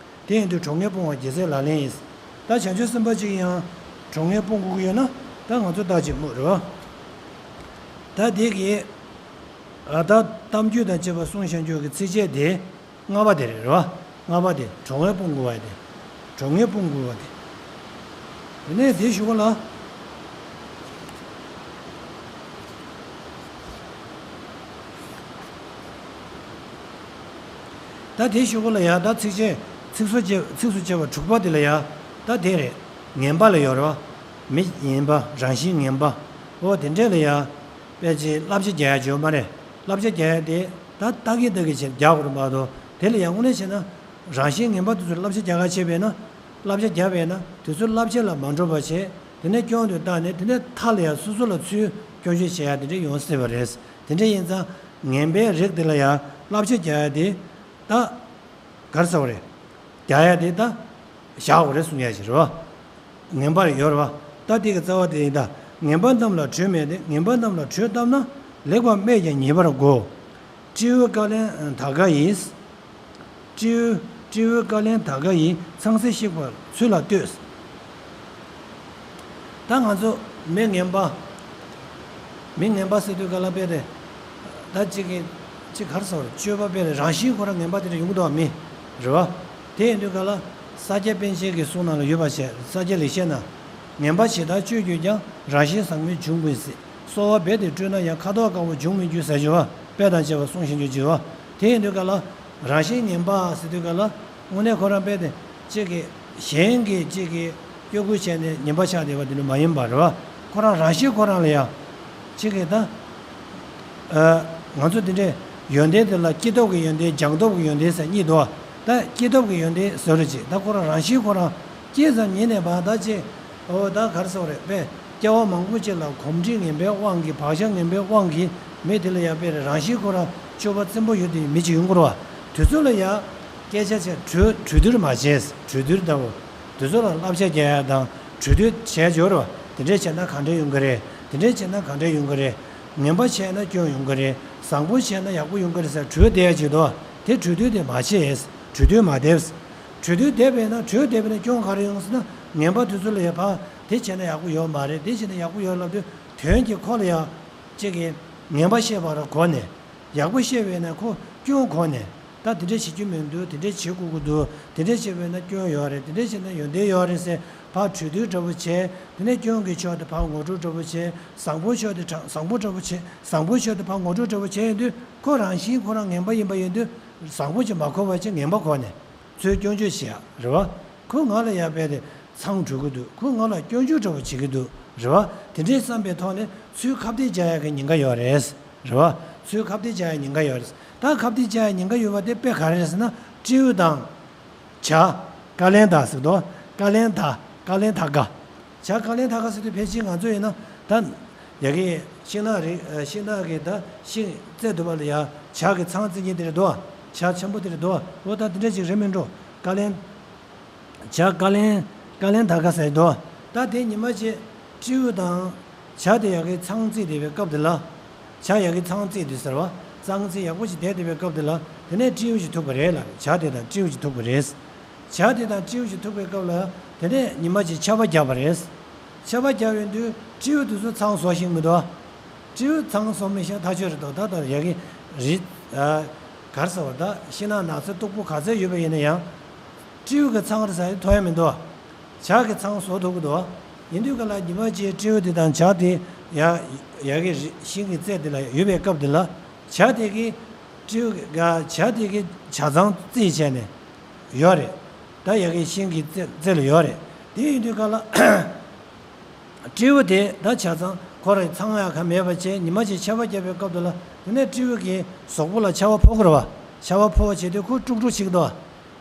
དེ་ཡིན་དུས་གྲོགས་ངན་སྤོང་བ་རྒྱལ་སྲས་ལག་ལེན་ཡིན། ད་བྱང་ཆུབ་སེམས་དཔའ་གཅིག་ཡང་གྲོགས་ངན་སྤོང་དགོས་ཀྱི་ཡོད་ན་ད་ང་ཚོ་ད་ཅིག་སྨོས་རེད་བ། ད་དེ་གི་ཨ་ད་གཏམ་རྒྱུད་དང་བཅས་པ་གསུངས་བཞག་རྒྱུ་གི་ཚིགས་བཅད་དེ། ལྔ་པ་དེ་རེད་རོ། ལྔ་པ་དེ་གྲོགས་ངན་སྤོང་དགོས་པ་དེ། གྲོགས་ངན་སྤོང་དགོས་པ་དེ། དེ་ནས་དེ་གཞུག་གུ་ལ། ད་དེ་གཞུག་གུ་ལ་ཡ་ད་ཚིགས་བཅད་ཚིགས་སུ་བཅད་ཚིགས་སུ་བཅད་པ་དྲུག་པ་དེ་ལ་ཡ་ད་དེ་རེད། ངན་པ་ལ་ཡོད་རོ། མི་ངན་པ་རང་བཞིན་ངན་པ། འོ་དེ་འདྲས་ལ་ཡ། དཔེ་ཅིག་བསླབ་བྱ་རྒྱག་ཡ་བྱོས་མ་རེད། བསླབ་བྱ་རྒྱག་ཡ་དེ་ད་ལྟ་གི་ལྟ་གི་བྱས་རྒྱག་དགོས་རེད་མ་གཏོགས་དེ་ལ་ཡང་དངོས་གནས་བྱས་ན་རང་བཞིན་ངན་པ་དེ་ཚོར་བསླབ་བྱ་རྒྱག་ག་བྱས་པས་ན་བསླབ་བྱ་རྒྱག་པས་ན་དེ་ཚོ་བསླབ་བྱ་ལ་མ་འགྲོ་བ་བྱས་དེ་ནས་སྐྱོན་དུ་བཏགས་ནས་དེ་ནས་མཐའ་ལ་ཡང་སོ་སོ་ལ་ཚུར་སྐྱོན་བརྗོད་བྱེད་ཡ་དེ་འདྲ་ཡོང་སྲིད་པ་རེད། དེ་འདྲ་ཡིན་ཙང་ངན་པའི་རིགས་དེ་ལ་ཡང་བསླབ་བྱ་རྒྱག་ཡ་དེ་ད། ག་རེ་ཟེར་བ་རེད། རྒྱག་ཡ་དེ་ད་བཞག་དགོས་རེད་གསུང་ཡ་ཞིག་རེད་བ། ངན་པར་ཡོད་རེད་བ། ད་དེ་གི་རྩ་བ་དེ་ཡིན་ད། ངན་པ་རྣམས་ལ་གྲོས་མེད་དེ། ངན་པ་རྣམས་ལ་གྲོས་བཏབ་ན། ལེགས་པར་སྨྲས་ཀྱང་ཉེས་པར་གོ། སྤྲེའུའི་བཀའ་ལན་ད་ག་ཡིས། སྤྲེའུ་སྤྲེའུའི་བཀའ་ལན་ད་ག་ཡིས། ཚངས་སྲས་གཤེགས་པ་ཚུལ་ལ་ལྟོས། ད་ང་ཚོ་མི་ངན་པ། མི་ངན་པ་ཟེར་དུས་ག་ལ་དཔེ་རེད། ད་གཅིག་གིས་གཅིག་ག་རེ་ཟེར་བ་རེད། སྤྱོད་པ་དཔེ་རེད། རང་བཞིན་ཁོ་རང་ངན་པ་དེ་འདྲ་ཡོང་གི་འདུག་བ་མི། རེད་བ། དེ་ཡིན་དུས་ག་ལ་ས་སྐྱ་པཎ་ཆེན་གྱི་གསུང་ནང་ལ་ཡོད་པ་བྱས་ས་སྐྱ་ལེགས་བཤད་ན། ངན་པ་ཇི་ལྟར་སྤྱོད་གྱུར་ཀྱང་། རང་བཞིན་བཟང་མོས་འབྱུང་མི་སྲིད། གསོ་བ་རྦད་དེ་སྤྲོད་ན་ཡང་། ཁ་དོག་དཀར་པོ་འབྱུང་མི་འགྱུར་ཟེར་གྱི་བ། དཔེ་དང་བཅས་པ་གསུངས་བཞིན་གྱི་བརྗོད་བ། དེ་ཡིན་དུས་ག་ལ། རང་བཞིན་ངན་པ་ཟེར་དུས་ག་ལ། དངོས་གནས་ཁོ་རང་དཔེ་དེ་གཅིག་གི་གཞན་གྱིས་གཅིག་གིས་གཡོ་འགུལ་བྱས་ནས་ངན་པ་ཆགས་བསྡད་པ་དེ་འདྲ་མ་ཡིན་པ་རེད་བ། ཁོ་རང་རང་བཞིན་ཁོ་རང་ལ་ཡང་གཅིག་གིས་ད་ཨ་ང་ཚོ་དེ་འདྲའི་ཡོན་ཏན་དེ་ལ་སྐྱེས་ཐོབ་ཀྱི་ཡོན་ཏན་སྦྱངས་ཐོབ་ཀྱི་ཡོན་ཏན་ཟེར་གཉིས་འདུག་བ། ད་སྐྱེས་ཐོབ་ཀྱི་ཡོན་ཏན་ཟེར་རོ་ཅིག་ད་ཁོ་རང་རང་བཞིན་ཁོ་རང་སྐྱེས་ཙམ་ཉིད་ནས་བ་ད་ཅིག་འོ་ད་ག་རེ་ཟེར་བ་རེད་པས། སྐྱེ་བ་མང་པོ་ཅིག་ལ་གོམས་འདྲིས་ངན་པའི་དབང་གིས་བག་ཆགས་ངན་པའི་དབང་གིས་མི་དེ་ལ་ཡང་དཔེ་རེད། རང་བཞིན་ཁོ་རང་སྤྱོད་པ་བཙན་པོ་ཡོད་དེ་མི་ཅིག་ཡོང་གི་རེད་བ། དེ་ཚོ་ལ་ཡང་སྐད་ཆ་བྱས་གྲོས་གྲོས་བསྡུར་མ་བྱས། གྲོས་བསྡུར་ལྟ་བུ་དེ་ཚོ་ལ་བསླབ་བྱ་རྒྱག་ཡ་དང་གྲོས་བསྡུར་བྱས་འབྱོར་བ་དེ་འདྲས་བྱས་ན་གང་འདྲས་ཡོང་གི་རེད། དེ་འདྲས་བྱས་ན་གང་འདྲས་ཡོང་གི་རེད། ངན་པ་བྱས་ན་སྐྱོན་ཡོང་གི་རེད། བཟང་པོ་བྱས་ན་ཡག་པོ་ཡོང་གི་རེད་ཟེར་གྲོས་བསྡད་ཡ་ཅིག་འདུག་དེ་གྲོས་བསྡུར་དེ་མ་བྱེད། གྲོས་བསྡུར་མ་བསྡད། གྲོས་བསྡུར་བསྡད་པས་ན། གྲོས་བསྡད་པས་ན་སྐྱོན་ག་རེ་ཡོང་ཟེར་ན། ངན་པ་དེ་ཚོ་ལ་ཡ་ཕར་དེ་བྱས་ན་ཡག་པོ་ཡོད་མ་རེད། དེ་བྱས་ན་ཡག་པོ་ཡོད་ལབ་དུས་དོན་གྱིས་ཁོ་ལ་ཡ་གཅིག་གིས་ངན་པ་བཤད་པ་ར་གོ་ནས། ཡག་པོ་བཤད་པས་ན་ཁོ་སྐྱོན་གོ་ནས། ད་དེ་འདྲས་བྱེད་རྒྱུ་མི་འདུག་དེ་འདྲས་བྱེད་དགོས་ཀྱི་འདུག་དེ་འདྲས་བྱས་པས་ན་སྐྱོན་ཡོད་རེད། དེ་འདྲས་བྱས་ན་ཡོན་ཏན་ཡོད་རེད་ཟེར་ཕར་གྲོས་བསྡུར་འདྲ་པོ་བྱས། དེ་ནས་སྐྱོན་གྱི་ཕྱོགས་དེ་ཕར་ངོ་སྤྲོད་འདྲ་པོ་བྱས། བཟང་པོ་ཕྱོགས་དེ་དྲང་བཟང་པོ་འདྲ་པོ་བྱས། བཟང་པོ་ཕྱོགས་དེ་ཕར་ངོ་སྤྲོད་འདྲ་པོ་བྱས་ཡོང་དུས། ཁོ་རང་བཞིན་ཁོ་རང་ངན་པ་ཡིན་པ་ཡིན་དུས། བཟང་པོ་ཅིག་མ་གོ་བ་ཅིག་ངན་པ་གོ་ནས། ཚུར་སྐྱོན་བརྗོད་བྱེད་ཡ་རེད་བ། ཁོ་ང་ལ་ཡ་རྦད་དེ་མཚང་འབྲུ་གི་འདུག་ཁོ་ང་ལ་སྐྱོན་བརྗོད་འདྲ་པོ་བྱེད་ཀྱི་འདུག་རེད་བ། དེ་འདྲའི་བསམ་པའི་ཐོག་ནས་ཚུར་ཁ་གཏད་བཅག་ཡ་གི་ཉེན་ཁ་ཡོད་རེད། རེད་བ། ཚུར་ཁ་གཏད་བཅག་ཡ་ཉེན་ཁ་ཡོད་རེད། ད་ཁ་གཏད་བཅག་ཡ་ཉེན་ཁ་ཡོད་པ་དེ་དཔེ་ག་རེ་རེད་ཟེར་ན། སྤྲེའུ་དང་། བྱ། ཀ་ལན་ད་ཟེར་དོ། ཀ་ལན་ད། ཀ་ལན་ད་ག་བྱ། ཀ་ལན་ད་ག་ཟེར་དུས་ཕལ་ཆེར་ང་ཚོ་ཡིན་ན་ད། ཡ་གི་ཤིང་ནགས་རི། ཤིང་ནགས་ཀྱི་ད་ཤིང་རྩེ་དུ་བ་ལ་ཡ་བྱ་གི་ཚང་རྩེ་མཁན་དེ་རེད་དོ། བྱ་ཆེན་པོ་དེ་རེད་དོ། འོ་ད་དེ་འདྲ་ཅིག་རེད་མིན་འགྲོ། ཀ་ལན། བྱ། ཀ་ལན། ཀ་ལན་ད་ག་ཟེར་དོ། ད་དེ་ཉི་མ་ཅིག་སྤྲེའུ་དང་བྱ་དེ་ཡ་གི་ཚང་རྩེ་བསྡད་པའི་སྐབས་དེ་ལ། བྱ་ཡ་གི་ཚང་རྩེ་དུས་ཟེར་བ། ཚང་རྩེ་ཡག་པོ་ཞིག་བསྡད་བསྡད་པའི་སྐབས་དེ་ལ། དེ་ནས་སྤྲེའུ་ཞིག་ཐུག་པ་རེད་ལ། བྱ་དེ་དང་སྤྲེའུ་ཞིག་ཐུག་པ་རེད། བྱ་དེ་དང་སྤྲེའུ་ཞིག་ཐུག་པའི་སྐབས་ལ། དེ་ནས་ཉི་མ་ཅིག་ཆར་པ་བརྒྱབ་པ་རེད། ཆར་པ་བརྒྱབ་ཡོང་དུས་སྤྲེའུ་དེ་ཚོ་ཚང་བཟོ་ཤེས་མི་འདུག་སྤྲེའུ་ཚང་བཟོ་མི་ཤེས་ཐག་ཆོད་རེད་དོ། ད་ལྟ་ཡ་གི་རི། ཨ། ག་རེ་ཟེར་བ། ད་ཤིང་ནགས་ནགས་ཚལ་སྟུག་པོ་ག་ཚད་ཡོད་པ་ཡིན་ན་ཡང་། སྤྲེའུ་གི་ཚང་རེད་ཟེར་ཡ་ཐོན་ཡ་མི་འདུག་བྱ་གི་ཚང་བཟོ་ཐུབ་ཀྱི་འདུག་ཡིན་དུས་ག་ལ་ཉི་མ་གཅིག་སྤྲེའུ་དེ་དང་བྱ་དེ་ཡ། ཡ་གི་རི་ཤིང་གི་རྩེ་དེ་ལ་ཡོད་པའི་སྐབས་དེ་ལ། བྱ་དེ་གིས་སྤྲེའུ་གི། བྱ་དེ་གིས་བྱ་ཚང་རྩེ་བྱས་ནས་ཡོད་རེད། ད་ཡ་གི་ཤིང་གི་རྩེ་རྩེ་ལ་ཡོད་རེད། དེ་ཡིན་དུས་ག་ལ། སྤྲེའུ་དེ་ད་བྱ་ཚང་ཁོ་རང་ཚང་ཡག་ག་མེད་པ་བྱས། ཉི་མ་ཅིག་ཆར་པ་བརྒྱབ་པའི་སྐབས་དེ་ལ། དེ་ནས་སྤྲེའུ་གི་གཟུགས་པོ་ལ་ཆར་པ་ཕོག་གི་རེད་བ། ཆར་པ་ཕོག་བྱས་དུས་ཁོ་དཀྲུག་དཀྲུག་བྱེད་ཀྱི་འདུག་བ།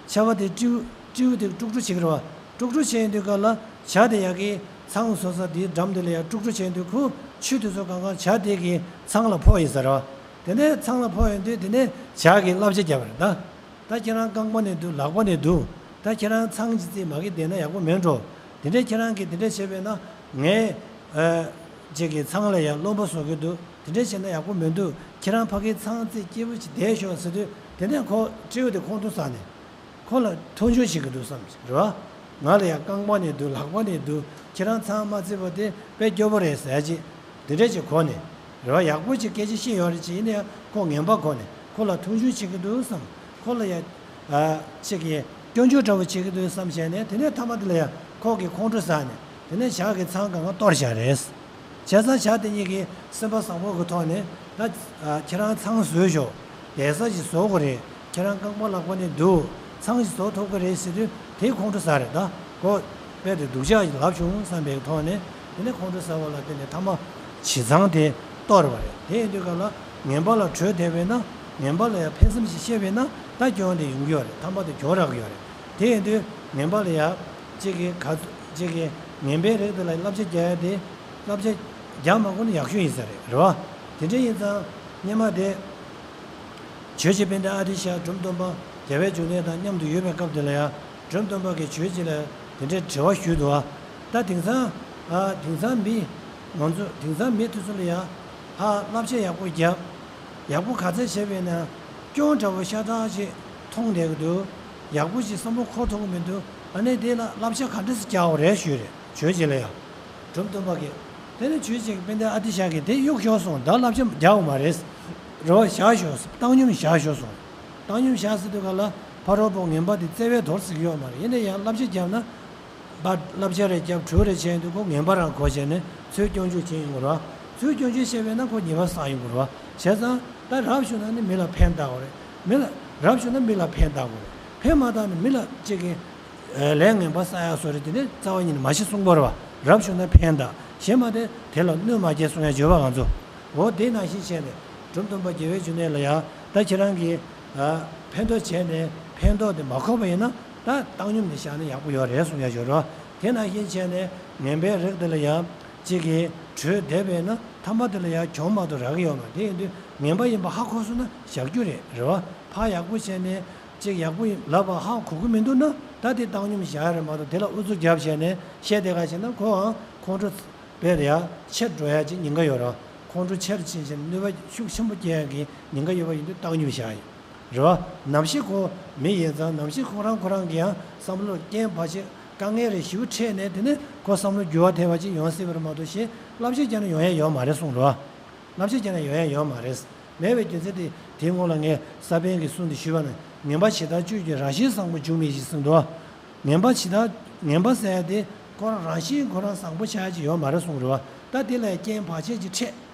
ཆར་པ་དེ་སྤྲེའུ། སྤྲེའུ་དེ་དཀྲུག་དཀྲུག་བྱེད་ཀྱི་རེད་བ། དཀྲུག་དཀྲུག་བྱས་ཡོང་དུས་ག་ལ། བྱ་དེ་ཡ་གི་ཚང་བཟོ་ས་དེའི་འགྲམ་དེ་ལ་ཡ་དཀྲུག་དཀྲུག་བྱས་ཡོང་དུས་ཁོ་ཆུ་དེ་ཚོ་གང་ག་བྱ་དེ་གི་ཚང་ལ་ཕོག་ཡིན་ས་རེད་བ། དེ་ནས་ཚང་ལ་ཕོག་ཡོང་དུས་དེ་ནས་བྱ་གིས་བསླབ་བྱ་བརྒྱབ་པ་རེད་ད། ད་ཁྱེད་རང་རྐང་པ་ནས་འདུག་ལག་པ་ནས་འདུག་ད་ཁྱེད་རང་ཚང་གཅིག་རྩེ་མ་གི་བསྡད་ན་ཡག་པོ་མེད་འགྲོ། དེ་འདྲས་ཁྱེད་རང་གིས་དེ་འདྲས་བྱས་པས་ན། ངས། ཨ། ཅིག་གི་ཚང་ལ་ཡང་རློན་པ་བཟོ་གི་འདུག་དེ་འདྲས་བྱས་ན་ཡག་པོ་མི་འདུག་ཁྱེད་རང་ཕ་གིའི་ཚང་རྩེ་སྐྱིད་པོ་ཅིག་བསྡད་ཤོག་ཟེར་དུས། དེ་ནས་ཁོ་སྤྲེའུ་དེ་ཁོང་ཁྲོ་ཟ་ནས། ཁོ་ལ་མཐོང་ཆུང་བྱེད་ཀྱི་འདུག་བསམ་གྱི་རེད་བ། ང་ལ་ཡང་རྐང་པ་ནས་འདུག་ལག་པ་ནས་འདུག་ཁྱེད་རང་ཚང་མ་རྩེ་བ་དེ་དཔེ་སྐྱོ་པོ་རེད་ཟེར་ཅིག་དེ་འདྲས་ཅིག་གོ་ནས། རེད་བ། ཡག་པོ་ཅིག་སྐད་ཆ་བཤད་ཡོད་རེད་ཅེས། ཡིན་ན་ཡང་ཁོ་ངན་པ་གོ་ནས་ཁོ་ལ་མཐོང་ཆུང་བྱེད་ཀྱི་འདུག་བསམ། ཁོ་ལ་ཡང་། ཨ། ཅིག་གིས་སྐྱོན་བརྗོད་འདྲ་བོ་བྱེད་ཀྱི་འདུག་བསམ་བྱས་ནས། དེ་ནས་མཐའ་མ་དེ་ལ་ཡང་ཁོ་གིས་ཁོང་ཁྲོ་ཟ་ནས། དེ་ནས་བྱ་གི་ཚང་སྒང་ག་གཏོར་བཞག་རེད། བྱས་ཙང་བྱ་དེ་གཉིས་ཀྱིས་སེམས་པ་བཟང་པོ་གི་ཐོག་ནས། ད། ཨ། ཁྱེད་རང་ཚང་བཟོས་ཤོག་བསྡད་ས་ཞིག་བཟོ་དགོས་རེད། ཁྱེད་རང་རྐང་པ་ལག་པ་ནས་འདུག་ཚང་ཞིག་བཟོ་ཐུབ་ཀྱི་རེད་ཟེར་དུས། དེ་ཁོང་ཁྲོ་ཟ་རེད། ད་ཁོ་རྦད་དེ་སྡུག་ཅག་ཅིག་ལབ་བྱུང་བསམ་པའི་ཐོག་ནས། དེ་ནས་ཁོང་ཁྲོ་ཟ་བ་ལ་བརྟེན་ནས་མཐའ་མ་བྱེ་ཚང་དེ་གཏོར་བ་རེད། དེ་ཡིན་དུས་ག་ལ་ངན་པ་ལ་གྲོས་བསྡད་པས་ན། ངན་པ་ལ་ཡང་ཕན་སེམས་ཤིག་བཤད་པས་ན། ད་སྐྱོན་དེ་ཡོང་གི་ཡོད་རེད། མཐའ་མ་དེ་གྱོང་རག་གི་ཡོད་རེད། དེ་ཡིན་དུས་ངན་པ་ལ་ཡང་ཅིག་གིས་ག་ཅིག་གིས་ངན་པའི་རིགས་དེ་ལ་བསླབ་བྱ་རྒྱག་ཡ་དེ། བསླབ་བྱ་རྒྱག་མ་དགོས་ན་ཡག་ཤོས་ཡིན་ས་རེད། རེད་བ། དེ་འདྲ་ཡིན་ཙང་སྔོན་མ་དེ། ཆོས་རྗེ་དཔལ་ལྡན་ཨ་ཏི་ཤ་འབྲོམ་སྟོན་པ་རྒྱལ་བའི་འབྱུང་གནས་དང་མཉམ་དུ་ཡོད་པའི་སྐབས་དེ་ལ་ཡང་། འབྲོམ་སྟོན་པ་གིས་ཆོས་རྗེ་ལ་དེ་འདྲའི་དྲི་བ་ཞུས་འདུག་ད་དེང་སང་། ཨ། དེང་སང་མི། ང་ཚོ་དེང་སང་མི་དེ་ཚོ་ལ་ཡང་། ཧ། བསླབ་བྱ་ཡག་པོ་རྒྱབ། ཡག་པོ་ག་ཚད་བྱས་པས་ན། སྐྱོན་འདྲ་བོ་ཤ་སྟག་ཅིག་མཐོང་བསྡད་ཀྱི་འདུག་ཡག་པོ་ཅིག་བསམ་བློ་འཁོར་ཐུབ་ཀྱི་མི་འདུག་ཨ་ནི་དེ་ལ་བསླབ་བྱ་ག་འདྲ་ཞིག་རྒྱག་དགོས་རེད་ཞུས་རེད། ཆོས་རྗེ་ལ་ཡང་། འབྲོམ་སྟོན་པ་གིས། དེ་ནས་ཆོས་རྗེ་གི་དཔལ་ལྡན་ཨ་ཏི་ཤ་གིས་དེ་གཡུག་ཞོག་གསུངས། ད་བསླབ་བྱ་རྒྱག་དགོས་མ་རེད། རེད་བ། བཞག་ཞོག་བཏང་སྙོམས་བཞག་ཞོག་གསུངས། བཏང་སྙོམས་བཞག་ཟེར་དུས་ག་ལ། ཕ་རོལ་པོ་ངན་པ་དེ་བརྩེ་བས་དོར་ཟེར་གྱི་ཡོད་མ་རེད། ཡིན་ན་ཡང་བསླབ་བྱ་བརྒྱབ་ན། ཕར་བསླབ་བྱ་རེ་བརྒྱབ། གྲོས་རེ་བྱས་ཡོང་དུས་ཁོ་ངན་པ་རང་གོ་བྱས་ནས་ཚུར་སྐྱོན་བརྗོད་བྱེད་ཡོང་གི་རེད་བ། ཚུར་སྐྱོན་བརྗོད་བྱས་པས་ན་ཁོ་ཉེས་པ་བསགས་ཡོང་གི་རེད་བ། བྱས་ཙང་ད་རབ་བྱུང་ན་ནི་མི་ལ་ཕན་བཏགས་པ་རེད། མི་ལ། རབ་བྱུང་ན་མི་ལ་ཕན་བཏགས་པ་རེད། ཕན་མ་བཏགས་ན་མི་ལ་ཅིག་གིས། ཨ། ལས་ངན་པ་བསགས་ཡག་བཟོ་རེད། དེ་ནི་རྩ་བ་ཉིད་ནས་མ་བྱེད་གསུངས་པ་རེད་བ། རབ་བྱུང་ན་ཕན་བཏགས། གཞན་མ་དེ་དེ་ལ་གནོད་མ་སྐྱེལ་གསུང་ཡག་བརྗོད་པ་ང་ཚོ། འོ་དེ་ནང་བཞིན་བྱས་ནས་འབྲོམ་སྟོན་པ་རྒྱལ་བའི་འབྱུང་གནས་ལ་ཡང་ད་ཁྱེད་རང་གིས། ཨ། ཕན་ཐོགས་བྱས་ནས་ཕན་ཐོགས་དེ་མ་ཁོག་པ་ཡིན་ན། ད་བཏང་སྙོམས་ནས་བཞག་ན་ཡག་པོ་ཡོད་རེད་གསུང་ཡག་ཡོད་རེད། དེ་ནང་བཞིན་བྱས་ནས་ངན་པའི་རིགས་དེ་ལ་ཡང་ཅིག་གིས་གྲོས་བསྡད་པས་ན། མཐའ་མ་དེ་ལ་ཡང་གྱོང་མ་གཏོགས་རག་གི་ཡོད་མ་རེད། དེ་ཡིན་དུས་ངན་པ་ཡིན་པ་ཧ་གོ་སོང་ན་བཞག་རྒྱུ་རེད། རེད་བ། ཕར་ཡག་པོ་བྱས་ནས་ཅིག་ཡག་པོ་ཡིན་ལབ་པ་ཧ་གོ་གི་མི་འདུག་ན། ད་དེ་བཏང་སྙོམས་བཞག་ཡ་རེད་མ་གཏོགས་དེ་ལ་ཨུ་ཚུགས་རྒྱབ་བྱས་ནས་བཤད་བསྡད་ག་བྱས་ན། ཁོའང་ཁོང་ཁྲོ་རྦད་དེ་ཡར་ཆེར་འགྲོ་ཡ་ཅིག་ཉེན་ཁ་ཡོད་རེད། ཁོང་ཁྲོ་ཆེར་ཕྱིན་ཞིང་གནོད་པ་ཤུགས་ཆེན་པོ་སྐྱེལ་ཡག་གི་ཉེན་ཁ་ཡོད་པ་ཡིན་དུས་བཏང་སྙོམས་བཞག་ཡོད་རེད་བ། ནམ་ཞིག་ཁོ་མི་ཡིན་ཙང་ནམ་ཞིག་ཁོ་རང་ཁོ་རང་གི་ཡང་བསམ་བློར་རྐྱེན་བར་ཆད་དཀའ་ངལ་རེ་ཞེ་པོ་འཕྲད་ནས་དེ་ནས་ཁོ་བསམ་བློ་འགྱུར་བ་ཐེབས་པ་ཅིག་ཡོང་སྲིད་པ་རེད་མ་གཏོགས་ཞེས་བསླབ་བྱ་བརྒྱབ་ན་ཡོང་ཡ་ཡོད་མ་རེད་གསུངས་རེད་བ། བསླབ་བྱ་བརྒྱབ་ན་ཡོང་ཡ་ཡོད་མ་རེད། མེད་པའི་རྒྱུ་མཚན་དེ་དེའི་སྔོན་ལ་ངས་ས་པཎ་གྱི་གསུང་དེ་ཞུས་པ་ན་ངན་པ་ཇི་ལྟར་སྤྱོད་ཀྱང་རང་བཞིན་བཟང་པོ་འབྱུང་མེད་ཅེས་གསུངས་འདུག་ངན་པ་ཇི་ལྟར་ངན་པ་ཟེར་ཡ་དེ་ཁོ་རང་རང་བཞིན་ཁོ་རང་བཟང་པོ་ཆགས་ཡ་ཅིག་ཡོད་མ་རེད་གསུངས་རེད་བ། ད་དེ་ལ་རྐྱེན་བར་ཆད་ཅིག་འཕྲད།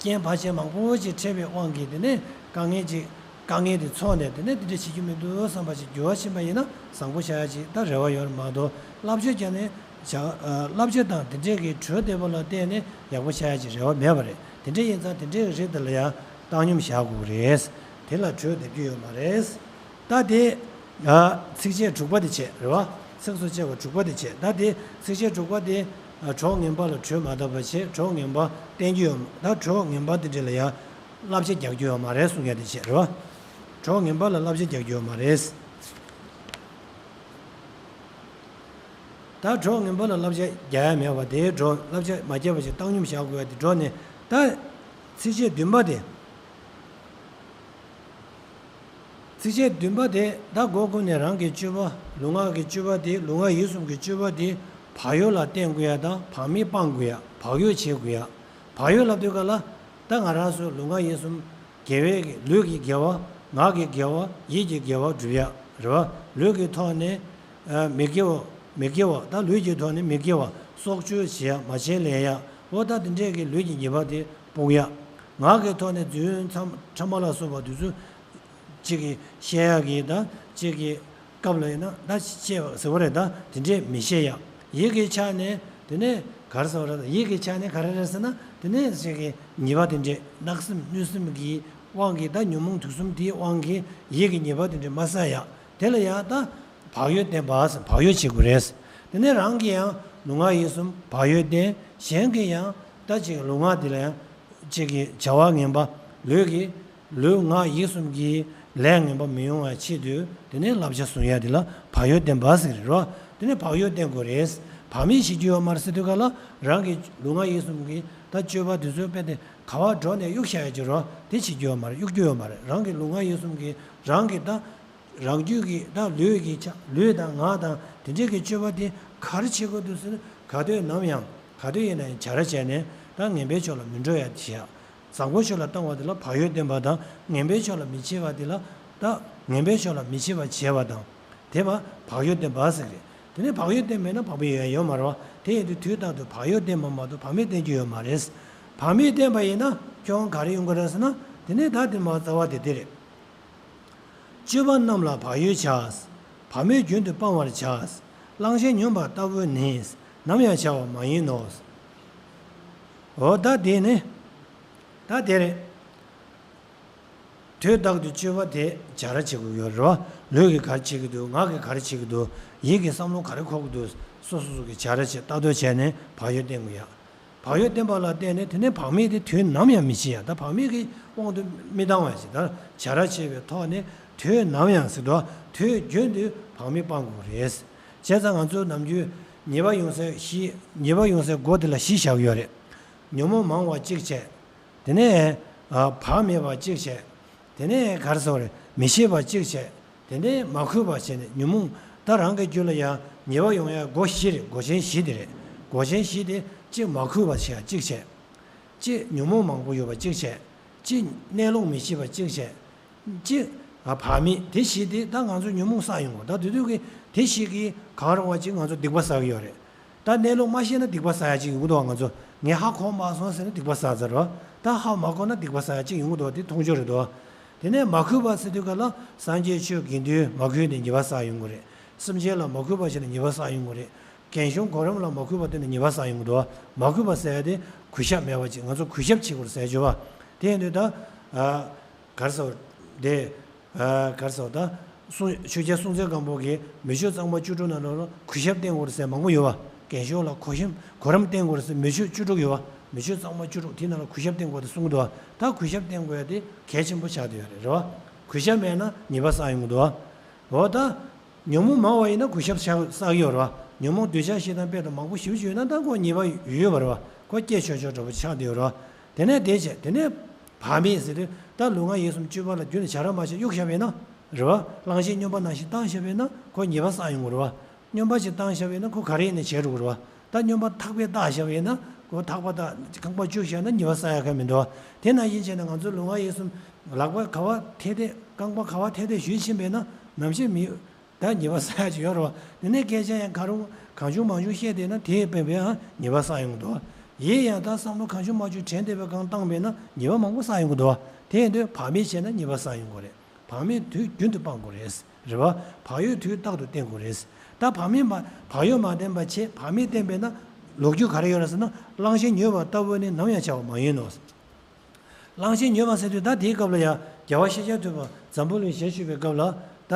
རྐྱེན་བར་ཆད་མང་པོ་ཅིག་འཕྲད་པའི་དབང་གིས་དེ་ནས་དཀའ་ངལ་ཅིག་དཀའ་ངལ་དེ་ཚོར་ནས་དེ་ནས་དེ་འདྲ་བྱེད་རྒྱུ་མི་འདུག་བསམ་པ་ཅིག་འགྱུར་བ་ཕྱིན་པ་ཡིན་ན་བཟང་པོ་ཆགས་ཡ་ཅིག་ད་རེ་བ་ཡོད་རེད་མ་གཏོགས་བསླབ་བྱ་བརྒྱབ་ནས་བྱ་བསླབ་བྱ་དང་དེ་འདྲས་ཀྱི་གྲོས་བསྡད་པ་ལ་བརྟེན་ནས་ཡག་པོ་ཆགས་ཡ་ཅིག་རེ་བ་མེད་པ་རེད། དེ་འདྲས་ཡིན་ཙང་དེ་འདྲས་ཀྱི་རིགས་དེ་ལ་ཡང་བཏང་སྙོམས་བཞག་དགོས་ཀྱི་རེད། དེ་ལ་གྲོས་འདེབས་རྒྱུ་ཡོད་མ་རེད། ད་དེ། ཚིགས་བཅད་དྲུག་པ་དེ་བྱས་རེད་བ། ཚིགས་སུ་བཅད་པ་དྲུག་པ་དེ་བྱས། ད་དེ་ཚིགས་བཅད་དྲུག་པ་དེ། གྲོགས་ངན་པ་ལ་གྲོས་མ་བཏབ་པ་བྱས་གྲོགས་ངན་པ་བསྟེན་རྒྱུ་ཡོད་མ། ད་གྲོགས་ངན་པ་དེ་འདྲ་ལ་ཡང་བསླབ་བྱ་རྒྱག་རྒྱུ་ཡོད་མ་རེད་གསུང་ཡ་དེ་བྱས་རེད་བ། གྲོགས་ངན་པ་ལ་བསླབ་བྱ་རྒྱག་རྒྱུ་ཡོད་མ་རེད། ད་གྲོགས་ངན་པ་ལ་བསླབ་བྱ་རྒྱག་ཡ་མེད་པ་དེའི་གྲོགས་བསླབ་བྱ་མ་བརྒྱབ་པ་ཞིག་བཏང་སྙོམས་བཞག་དགོས་ཡ་དེ་འགྲོ་ནས་ད། ཚིགས་བཅད་བདུན་པ་དེ། ཚིགས་བཅད་བདུན་པ་དེ་ད་མགོ་ཀུན་ནས་རང་གི་སྤྱོད་པ་ལུས་ངག་གི་སྤྱོད་པ་དེ་ལུས་ངག་ཡིད་གསུམ་གྱི་སྤྱོད་པ་དེ་བག་ཡོད་ལ་བརྟེན་དགོས་ཡ་དང་བག་མེད་སྤང་དགོས་ཡ་བག་ཡོད་བྱེད་དགོས་ཡ། བག་ཡོད་ལབ་དུས་ག་ལ་ད་ང་རང་ཚོ་ལུས་ངག་ཡིད་གསུམ་དགེ་བའི་ལུས་ཀྱི་དགེ་བ་ངག་གི་དགེ་བ་ཡིད་ཀྱི་དགེ་བ་སྒྲུབ་ཡ་རེད་བ། ལུས་ཀྱི་ཐོག་ནས་མི་དགེ་བ་མི་དགེ་བ་ད་ལུས་ཀྱི་ཐོག་ནས་མི་དགེ་བ་སྲོག་གཅོད་བྱེད་ཡ་མ་བྱན་ལེན་ཡ་འོ་ད་དེ་འདྲས་ཀྱི་ལུས་ཀྱི་ཉེས་པ་དེ་སྤོང་ཡ། ངག་གི་ཐོག་ནས་རྫུན་ཕྲ་མ་ལ་སོགས་པ་དེ་ཚོ་གཅིག་གིས་བཤད་ཡག་གི་ད་གཅིག་གི་སྐབས་ལ་ཡིན་ན་ད་བཤད་པ་ཟེར་བ་རེད། ད་དེ་འདྲས་མི་བཤད་ཡག་ཡིད་ཀྱི་ཆ་ནས་དེ་ནས་ག་རེ་ཟེར་བ་རེད། ཡིད་ཀྱི་ཆ་ནས་ག་རེ་རེད་ཟེར་ན་དེ་ནས་གཅིག་གི་ཉེས་པ་དེ་འདྲས་བརྣབ་སེམས་གནོད་སེམས་ཀྱི་དབང་གིས་ད་ཉོན་མོངས་དུག་གསུམ་དེའི་དབང་གིས་ཡིད་ཀྱི་ཉེས་པ་དེ་འདྲས་མ་བསགས་ཡག་དེ་ལ་ཡང་ད་བག་ཡོད་བསྟེན་པ་ཟེར་བག་ཡོད་བྱེད་དགོས་རེད། དེ་ནས་རང་གིས་ཡང་ལུས་ངག་ཡིད་གསུམ་བག་ཡོད་བསྟེན། གཞན་གྱིས་ཡང་ད་ཅིག་ལུས་ངག་དེ་ལ་ཡང་ཅིག་གི་བྱ་བ་ངན་པ་ལུས་ཀྱི་ལུས་ངག་ཡིད་གསུམ་གྱི་ལས་ངན་པ་མི་ཡོང་བའི་ཆེད་དུ་དེ་ནས་བསླབ་བྱ་བཟུང་ཡ་དེ་ལ་བག་ཡོད་བསྟེན་པ་ཟེར་གྱི་རེད་བ། དེ་ནས་བག་ཡོད་བསྟེན་དགོས་རེད། བག་མེད་བྱེད་རྒྱུ་ཡོད་མ་རེད་ཟེར་དུས་ག་ལ་རང་གི་ལུས་ངག་ཡིད་གསུམ་གྱི་ད་སྤྱོད་པ་དེ་ཚོ་དཔེ་དེ་ག་བ་འགྲོ་ནས་གཡུག་བཞག་ཡ་ཅིག་རེད་བ། དེ་བྱེད་རྒྱུ་ཡོད་མ་རེད། གཡུག་རྒྱུ་ཡོད་མ་རེད། རང་གི་ལུས་ངག་ཡིད་གསུམ་གྱི་རང་གི་ད། རང་རྒྱུད་ཀྱི་ད་ལུས་ཀྱི་ཆ་ལུས་དང་ངག་དང་དེ་འདྲའི་གི་སྤྱོད་པ་དེ་ག་རེ་བྱེད་དགོས་འདུག་ཟེར་ན་ག་དུས་ནམ་ཡང་ག་དུས་ཡིན་ན་ཡང་བྱ་ར་བྱས་ནས་ད་ངན་པའི་ཕྱོགས་ལ་མི་འགྲོ་ཡ་བྱེད་ཡ། བཟང་པོའི་ཕྱོགས་ལ་བཏང་བ་དེ་ལ་བག་ཡོད་བསྟེན་པ་དང་ངན་པའི་ཕྱོགས་ལ་མི་བྱེད་པ་དེ་ལ་ད་ངན་པའི་ཕྱོགས་ལ་མི་བྱེད་པ་བྱས་པ་དང་དེ་བ་བག་ཡོད་བསྟེན་པ་ཟེར་གི་རེད། དེ་ནས་བག་ཡོད་བསྟེན་མེད་ན་བག་མེད་ཡོད་ཡ་ཡོད་མ་རེད་བ། དེ་ཡིན་དུས་དུས་རྟག་ཏུ་བག་ཡོད་བསྟེན་པ་མ་གཏོགས་བག་མེད་བསྟེན་རྒྱུ་ཡོད་མ་རེད། བག་མེད་བསྟེན་པ་ཡིན་ན་ཁྱོད་ག་རེ་ཡོང་གི་རེད་ཟེར་ན་དེ་ནས་ད་དེ་མ་རྩ་བ་དེ་དེ་རེད། སྤྱོད་པ་རྣམས་ལ་བག་ཡོད་བྱ། བག་མེད་རྒྱུན་དུ་སྤང་བར་བྱ། བླང་བྱ་སྨྱོན་པ་ལྟ་བུ་ནི། ནམ་ཡང་བྱ་བ་མ་ཡིན་ནོ། འོ་ད་དེ་ནི། ད་དེ་རེད། དུས་རྟག་ཏུ་སྤྱོད་པ་དེ་བྱ་ར་བྱེད་དགོས་ཡོད་རེད་བ། ལུས་ཀྱིས་ག་རེ་བྱེད་ཀྱི་འདུག་ངག་གིས་ག་རེ་བྱེད་ཀྱི་འདུག་ཡིད་ཀྱིས་བསམ་བློ་ག་རེ་འཁོར་གྱི་འདུག་སོ་སོ་སོ་གིས་བྱ་ར་བྱེད་ལྟ་རྟོག་བྱས་ནས་བག་ཡོད་བསྟེན་དགོས་ཡ། བག་ཡོད་བསྟེན་པ་ལ་བརྟེན་ནས་དེ་ནས་བག་མེད་དེ་དུས་ནམ་ཡང་མི་བྱེད་ཡ། ད་བག་མེད་ཀྱི་དབང་དུ་མི་བཏང་བ་ཞིག་ད་བྱ་ར་བྱེད་པའི་ཐོག་ནས་དུས་ནམ་ཡང་ཟེར་དུས་དུས་རྒྱུན་དུ་བག་མེད་སྤང་དགོས་རེད། བྱས་ཙང་ང་ཚོ་ནམ་རྒྱུན་ཉེས་པ་ཡོང་སའི་གཞི་ཉེས་པ་ཡོང་སའི་སྒོ་དེ་ལ་བཞི་བཞག་གི་ཡོད་རེད། ཉོན་མོངས་མང་བ་གཅིག་བྱས། དེ་ནས་བག་མེད་པ་གཅིག་བྱས། དེ་ནས་ག་རེ་ཟེར་བ་རེད། མི་ཤེས་པ་གཅིག་བྱས། དེ་ནས་མ་གུས་པ་བྱས་ནས་ཉོན་མོངས་ད་རང་གི་རྒྱུད་ལ་ཡང་ཉེས་པ་ཡོང་ཡ་སྒོ་བཞི་རེད། སྒོ་ཆེན་བཞི་དེ་རེད། སྒོ་ཆེན་བཞི་དེ་གཅིག་མ་གུས་པ་བྱས་གཅིག་བྱས། གཅིག་ཉོན་མོངས་མང་པོ་ཡོད་པ་གཅིག་བྱས། གཅིག་གནས་ལུགས་མི་ཤེས་པ་གཅིག་བྱས། གཅིག་བག་མེད་དེ་བཞི་དེ་ད་ང་ཚོ་ཉོན་མོངས་བསགས་ཡོང་གི་ད་དེ་དུས་ཀྱི་དེ་བཞི་གིས་གང་རུང་བ་གཅིག་ང་ཚོ་སྡིག་པ་བསགས་ཀྱི་ཡོད་རེད། ད་གནས་ལུགས་མ་ཤེས་ན་སྡིག་པ་བསགས་ཡ་གཅིག་ཡོང་གི་འདུག་ང་ཚོ་ངས་ཧ་གོ་མ་སོང་ཟེར་ན་སྡིག་པ་བསགས་ཚར་རོ། ད་ཧ་མ་གོ་ན་སྡིག་པ་བསགས་ཡ་གཅིག་ཡོང་གི་འདུག་དེ་མཐོང་ཆོས་རེད་འདུག་དེ་ནས་མ་གུས་པ་ཟེར་དུས་ག་ལ་སངས་རྒྱས་ཆོས་དགེ་འདུན་མ་གུས་ནས་ཉེས་པ་བསགས་ཡོང་གི་རེད། སེམས་ཅན་ལ་མ་གུས་པ་བྱས་ནས་ཉེས་པ་བསགས་ཡོང་གི་རེད། རྒན་གཞོན་གོ་རིམ་ལ་མ་གུས་པ་བསྟེན་ནས་ཉེས་པ་བསགས་ཡོང་གི་འདུག་མ་གུས་པ་ཟེར་ཡ་དེ་གུས་ཞབས་མེད་པ་ཅིག་ང་ཚོ་གུས་ཞབས་བྱེད་དགོས་རེད་ཟེར་བརྗོད་པ། དེ་ཡིན་དུས་ད། ག་རེ་ཟེར་དེ། ག་རེ་ཟེར་ད། གསུང་ཆོས་རྒྱལ་སྲོང་བཙན་སྒམ་པོ་གིས་མི་ཆོས་གཙང་མ་བཅུ་དྲུག་ནང་ལོགས་ལ་གུས་ཞབས་བསྟེན་དགོས་རེད་ཟེར་མང་པོ་ཡོད་བ། རྒན་གཞོན་ལ་གོ་ཞིམ་གོ་རིམ་བསྟེན་དགོས་རེད་ཟེར་མི་ཆོས་བཅུ་དྲུག་ཡོད་བ། མི་ཆོས་གཙང་མ་བཅུ་དྲུག་དེའི་ནང་ལ་གུས་ཞབས་བསྟེན་དགོས་རེད་གསུང་གི་འདུག་བ། ད་གུས་ཞབས་བསྟེན་དགོས་ཡ་དེ་གལ་ཆེན་པོ་ཆགས་བསྡད་ཡོད་རེད་རེད་བ། གུས་ཞབས་མེད་ན་ཉེས་པ་བསགས་ཡོང་གི་འདུག་བ། འོ་ད། ཉོན་མོངས་མང་བ་ཡིན་ན་གུས་ཞབས་བསགས་ཀྱི་ཡོད་རེད་བ། ཉོན་མོངས་འདོད་ཆགས་ཞེ་སྡང་དཔེ་དང་མང་པོ་ཞེ་པོ་ཅིག་ཡོད་ན་ད་ཁོ་ཉེས་པ་ཡོད་པ་རེད་བ། ཁོ་སྐྱེས་ཆོག་ཆོག་འདྲ་པོ་ཆགས་བསྡད་ཡོད་རེད་བ། དེ་ནས་དེ་བྱས། དེ་ནས་བག་མེད་ཟེར་དུས་ད་ལུས་ངག་ཡིད་གསུམ་སྤྱོད་པ་ལ་རྒྱུན་ནས་བྱ་ར་མ་བྱས་གཡུག་བཞག་པས་ན་རེད་བ། གླང་ཆེན་སྨྱོན་པ་ནང་བཞིན་བཏང་བཞག་པས་ན་ཁོ་ཉེས་པ་བསགས་ཡོང་གི་རེད་བ། སྨྱོན་པ་ཅིག་བཏང་བཞག་པས་ན་ཁོ་ག་རེ་ཡིན་ནའི་བྱེད་འགྲོ་གི་རེད་བ། ད་སྨྱོན་པ་ཐག་པས་བཏགས་བཞག་པས་ན་ཁོ་ཐག་པ་བཏགས་རྐང་པ་བཅུག་བཞག་ན་ཉེས་པ་བསགས་ཡག་ག་མི་འདུག་བ། དེ་ནང་བཞིན་བྱས་ན་ང་ཚོའི་ལུས་ངག་ཡིད་གསུམ་ལག་པ་ག་བ་འཐད་འཐད། རྐང་པ་ག་བ་འཐད་འཐད་གཞུས་ཕྱིན་པས་ན་ནམ་ཞིག་མི་ད་ཉེས་པ་བསགས་ཡག་ཅིག་ཡོད་རེད་བ། དེ་ནས་སྐད་ཆ་ཡང་ག་རུང་གང་བྱུང་མང་བྱུང་བཤད་བསྡད་ན་དེས་སྤེལ་བའང་ཉེས་པ་བསགས་ཡོང་གི་འདུག་བ། ཡིན་ཡང་ད་བསམ་བློ་གང་བྱུང་མང་བྱུང་དྲན་བསྡད་པའི་སྒང་བཏང་བས་ན་ཉེས་པ་མང་པོ་བསགས་ཡོང་གི་འདུག་བ། དེ་ཡིན་དུས་བག་མེད་བྱས་ན་ཉེས་པ་བསགས་ཡོང་གི་རེད། བག་མེད་དུས་རྒྱུན་དུ་སྤང་དགོས་རེད། རེད་བ། བག་ཡོད་དུས་རྟག་ཏུ་བསྟེན་དགོས་རེད། ད་བག་མེད་མ་བག་ཡོད་མ་བསྟེན་པ་བྱས་བག་མེད་བསྟེན་པས་ན་ལོ་རྒྱུས་ག་རེ་ཡོད་རེད་ཟེར་ན། གླང་ཆེན་ཉོས་པ་ལྟ་བུ་ནི་ནམ་ཡང་བྱ་བ་མ་ཡིན་ནོ། གླང་ཆེན་ཉོས་པ་ཟེར་དུས་ད་དེའི་སྐབས་ལ་ཡང་རྒྱལ་བ་ཤཱཀྱ་ཐུབ་པ་འཛམ་བུ་གླིང་ཞལ་བཞུགས་པའི་སྐབས་ལ་ད་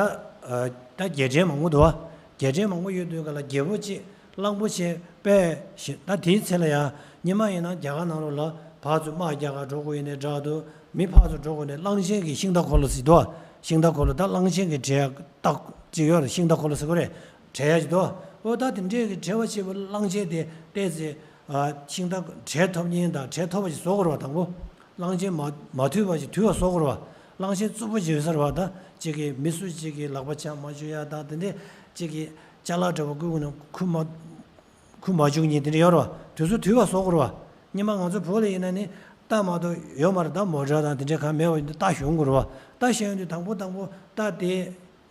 ད་རྒྱལ་ཕྲན་མང་པོ་འདུག་བ། རྒྱལ་ཕྲན་མང་པོ་ཡོད་དུས་སྐབས་ལ་རྒྱལ་པོ་གཅིག་གླང་པོ་ཆེ་དཔེ་ཞིག་ད་དེའི་ཚེ་ལ་ཡང་སྔོན་མ་ཡིན་ན་རྒྱ་གར་ནང་ལོགས་ལ་ཕར་ཚུར་དམག་རྒྱག་གར་འགྲོ་དགོས་ཡིན་ནའི་འདྲ་འདུག་མི་ཕར་ཚུར་འགྲོ་དགོས་ནའི་གླང་ཆེན་གྱི་ཤིང་རྟ་འཁོར་ལོ་ཟེར་འདུག་ཤིང་རྟ་འཁོར་ལོ་ད་གླང་ཆེན་གྱི་བྲེལ་ཡག་རྟགས་ཅིག་ཡོད་རེད། ཤིང་རྟ་འཁོར་ལོ་ཟེར་གོ་རེད། བྲེལ་ཡག་ཅིག་འདུག་འོ་ད་དེ་འདྲའི་གི་བྲེལ་བ་ཆེ་བོ་གླང་ཆེན་དེ་བལྟས་ཚེ་ཤིང་རྟ་བྲེལ་ཐོབ་མཁན་དང་བྲེལ་ཐོབ་པ་ཞིག་བཟོ་དགོས་རེད་བ། དང་པོ་གླང་ཆེན་མ་མ་ཐུལ་བ་ཞིག་ཐུལ་བ་བཟོ་དགོས་རེད་བ། གླང་ཆེན་རྩུབ་པོ་ཅིག་ཡོད་ས་རེད་བ། ད་ཅིག་གི་མི་སུ་ཅིག་གི་ལག་པ་འཆང་མ་བཅུག་ཡ་དང་དེ་འདྲའི་ཅིག་གི་ཅ་ལག་འདྲ་བོ་བསྐུར་དགོས་ན་ཁུར་མ་ཁུར་མ་བཅུག་མཁན་དེ་འདྲ་ཡོད་རེད་བ། དེ་ཚོ་དུལ་བ་བཟོ་དགོས་རེད་བ། སྔོན་མ་ང་ཚོ་བོད་ལ་ཡིན་ན་ནི་རྟ་མ་གཏོགས་ཡོད་མ་རེད། ད་མོ་ཊ་དང་དེ་འདྲ་གང་མེད་པ་ཡིན་དུས་རྟ་ཞོན་དགོས་རེད་བ། རྟ་ཞོན་དུས་དང་པོ་དང་པོ་རྟ་དེ་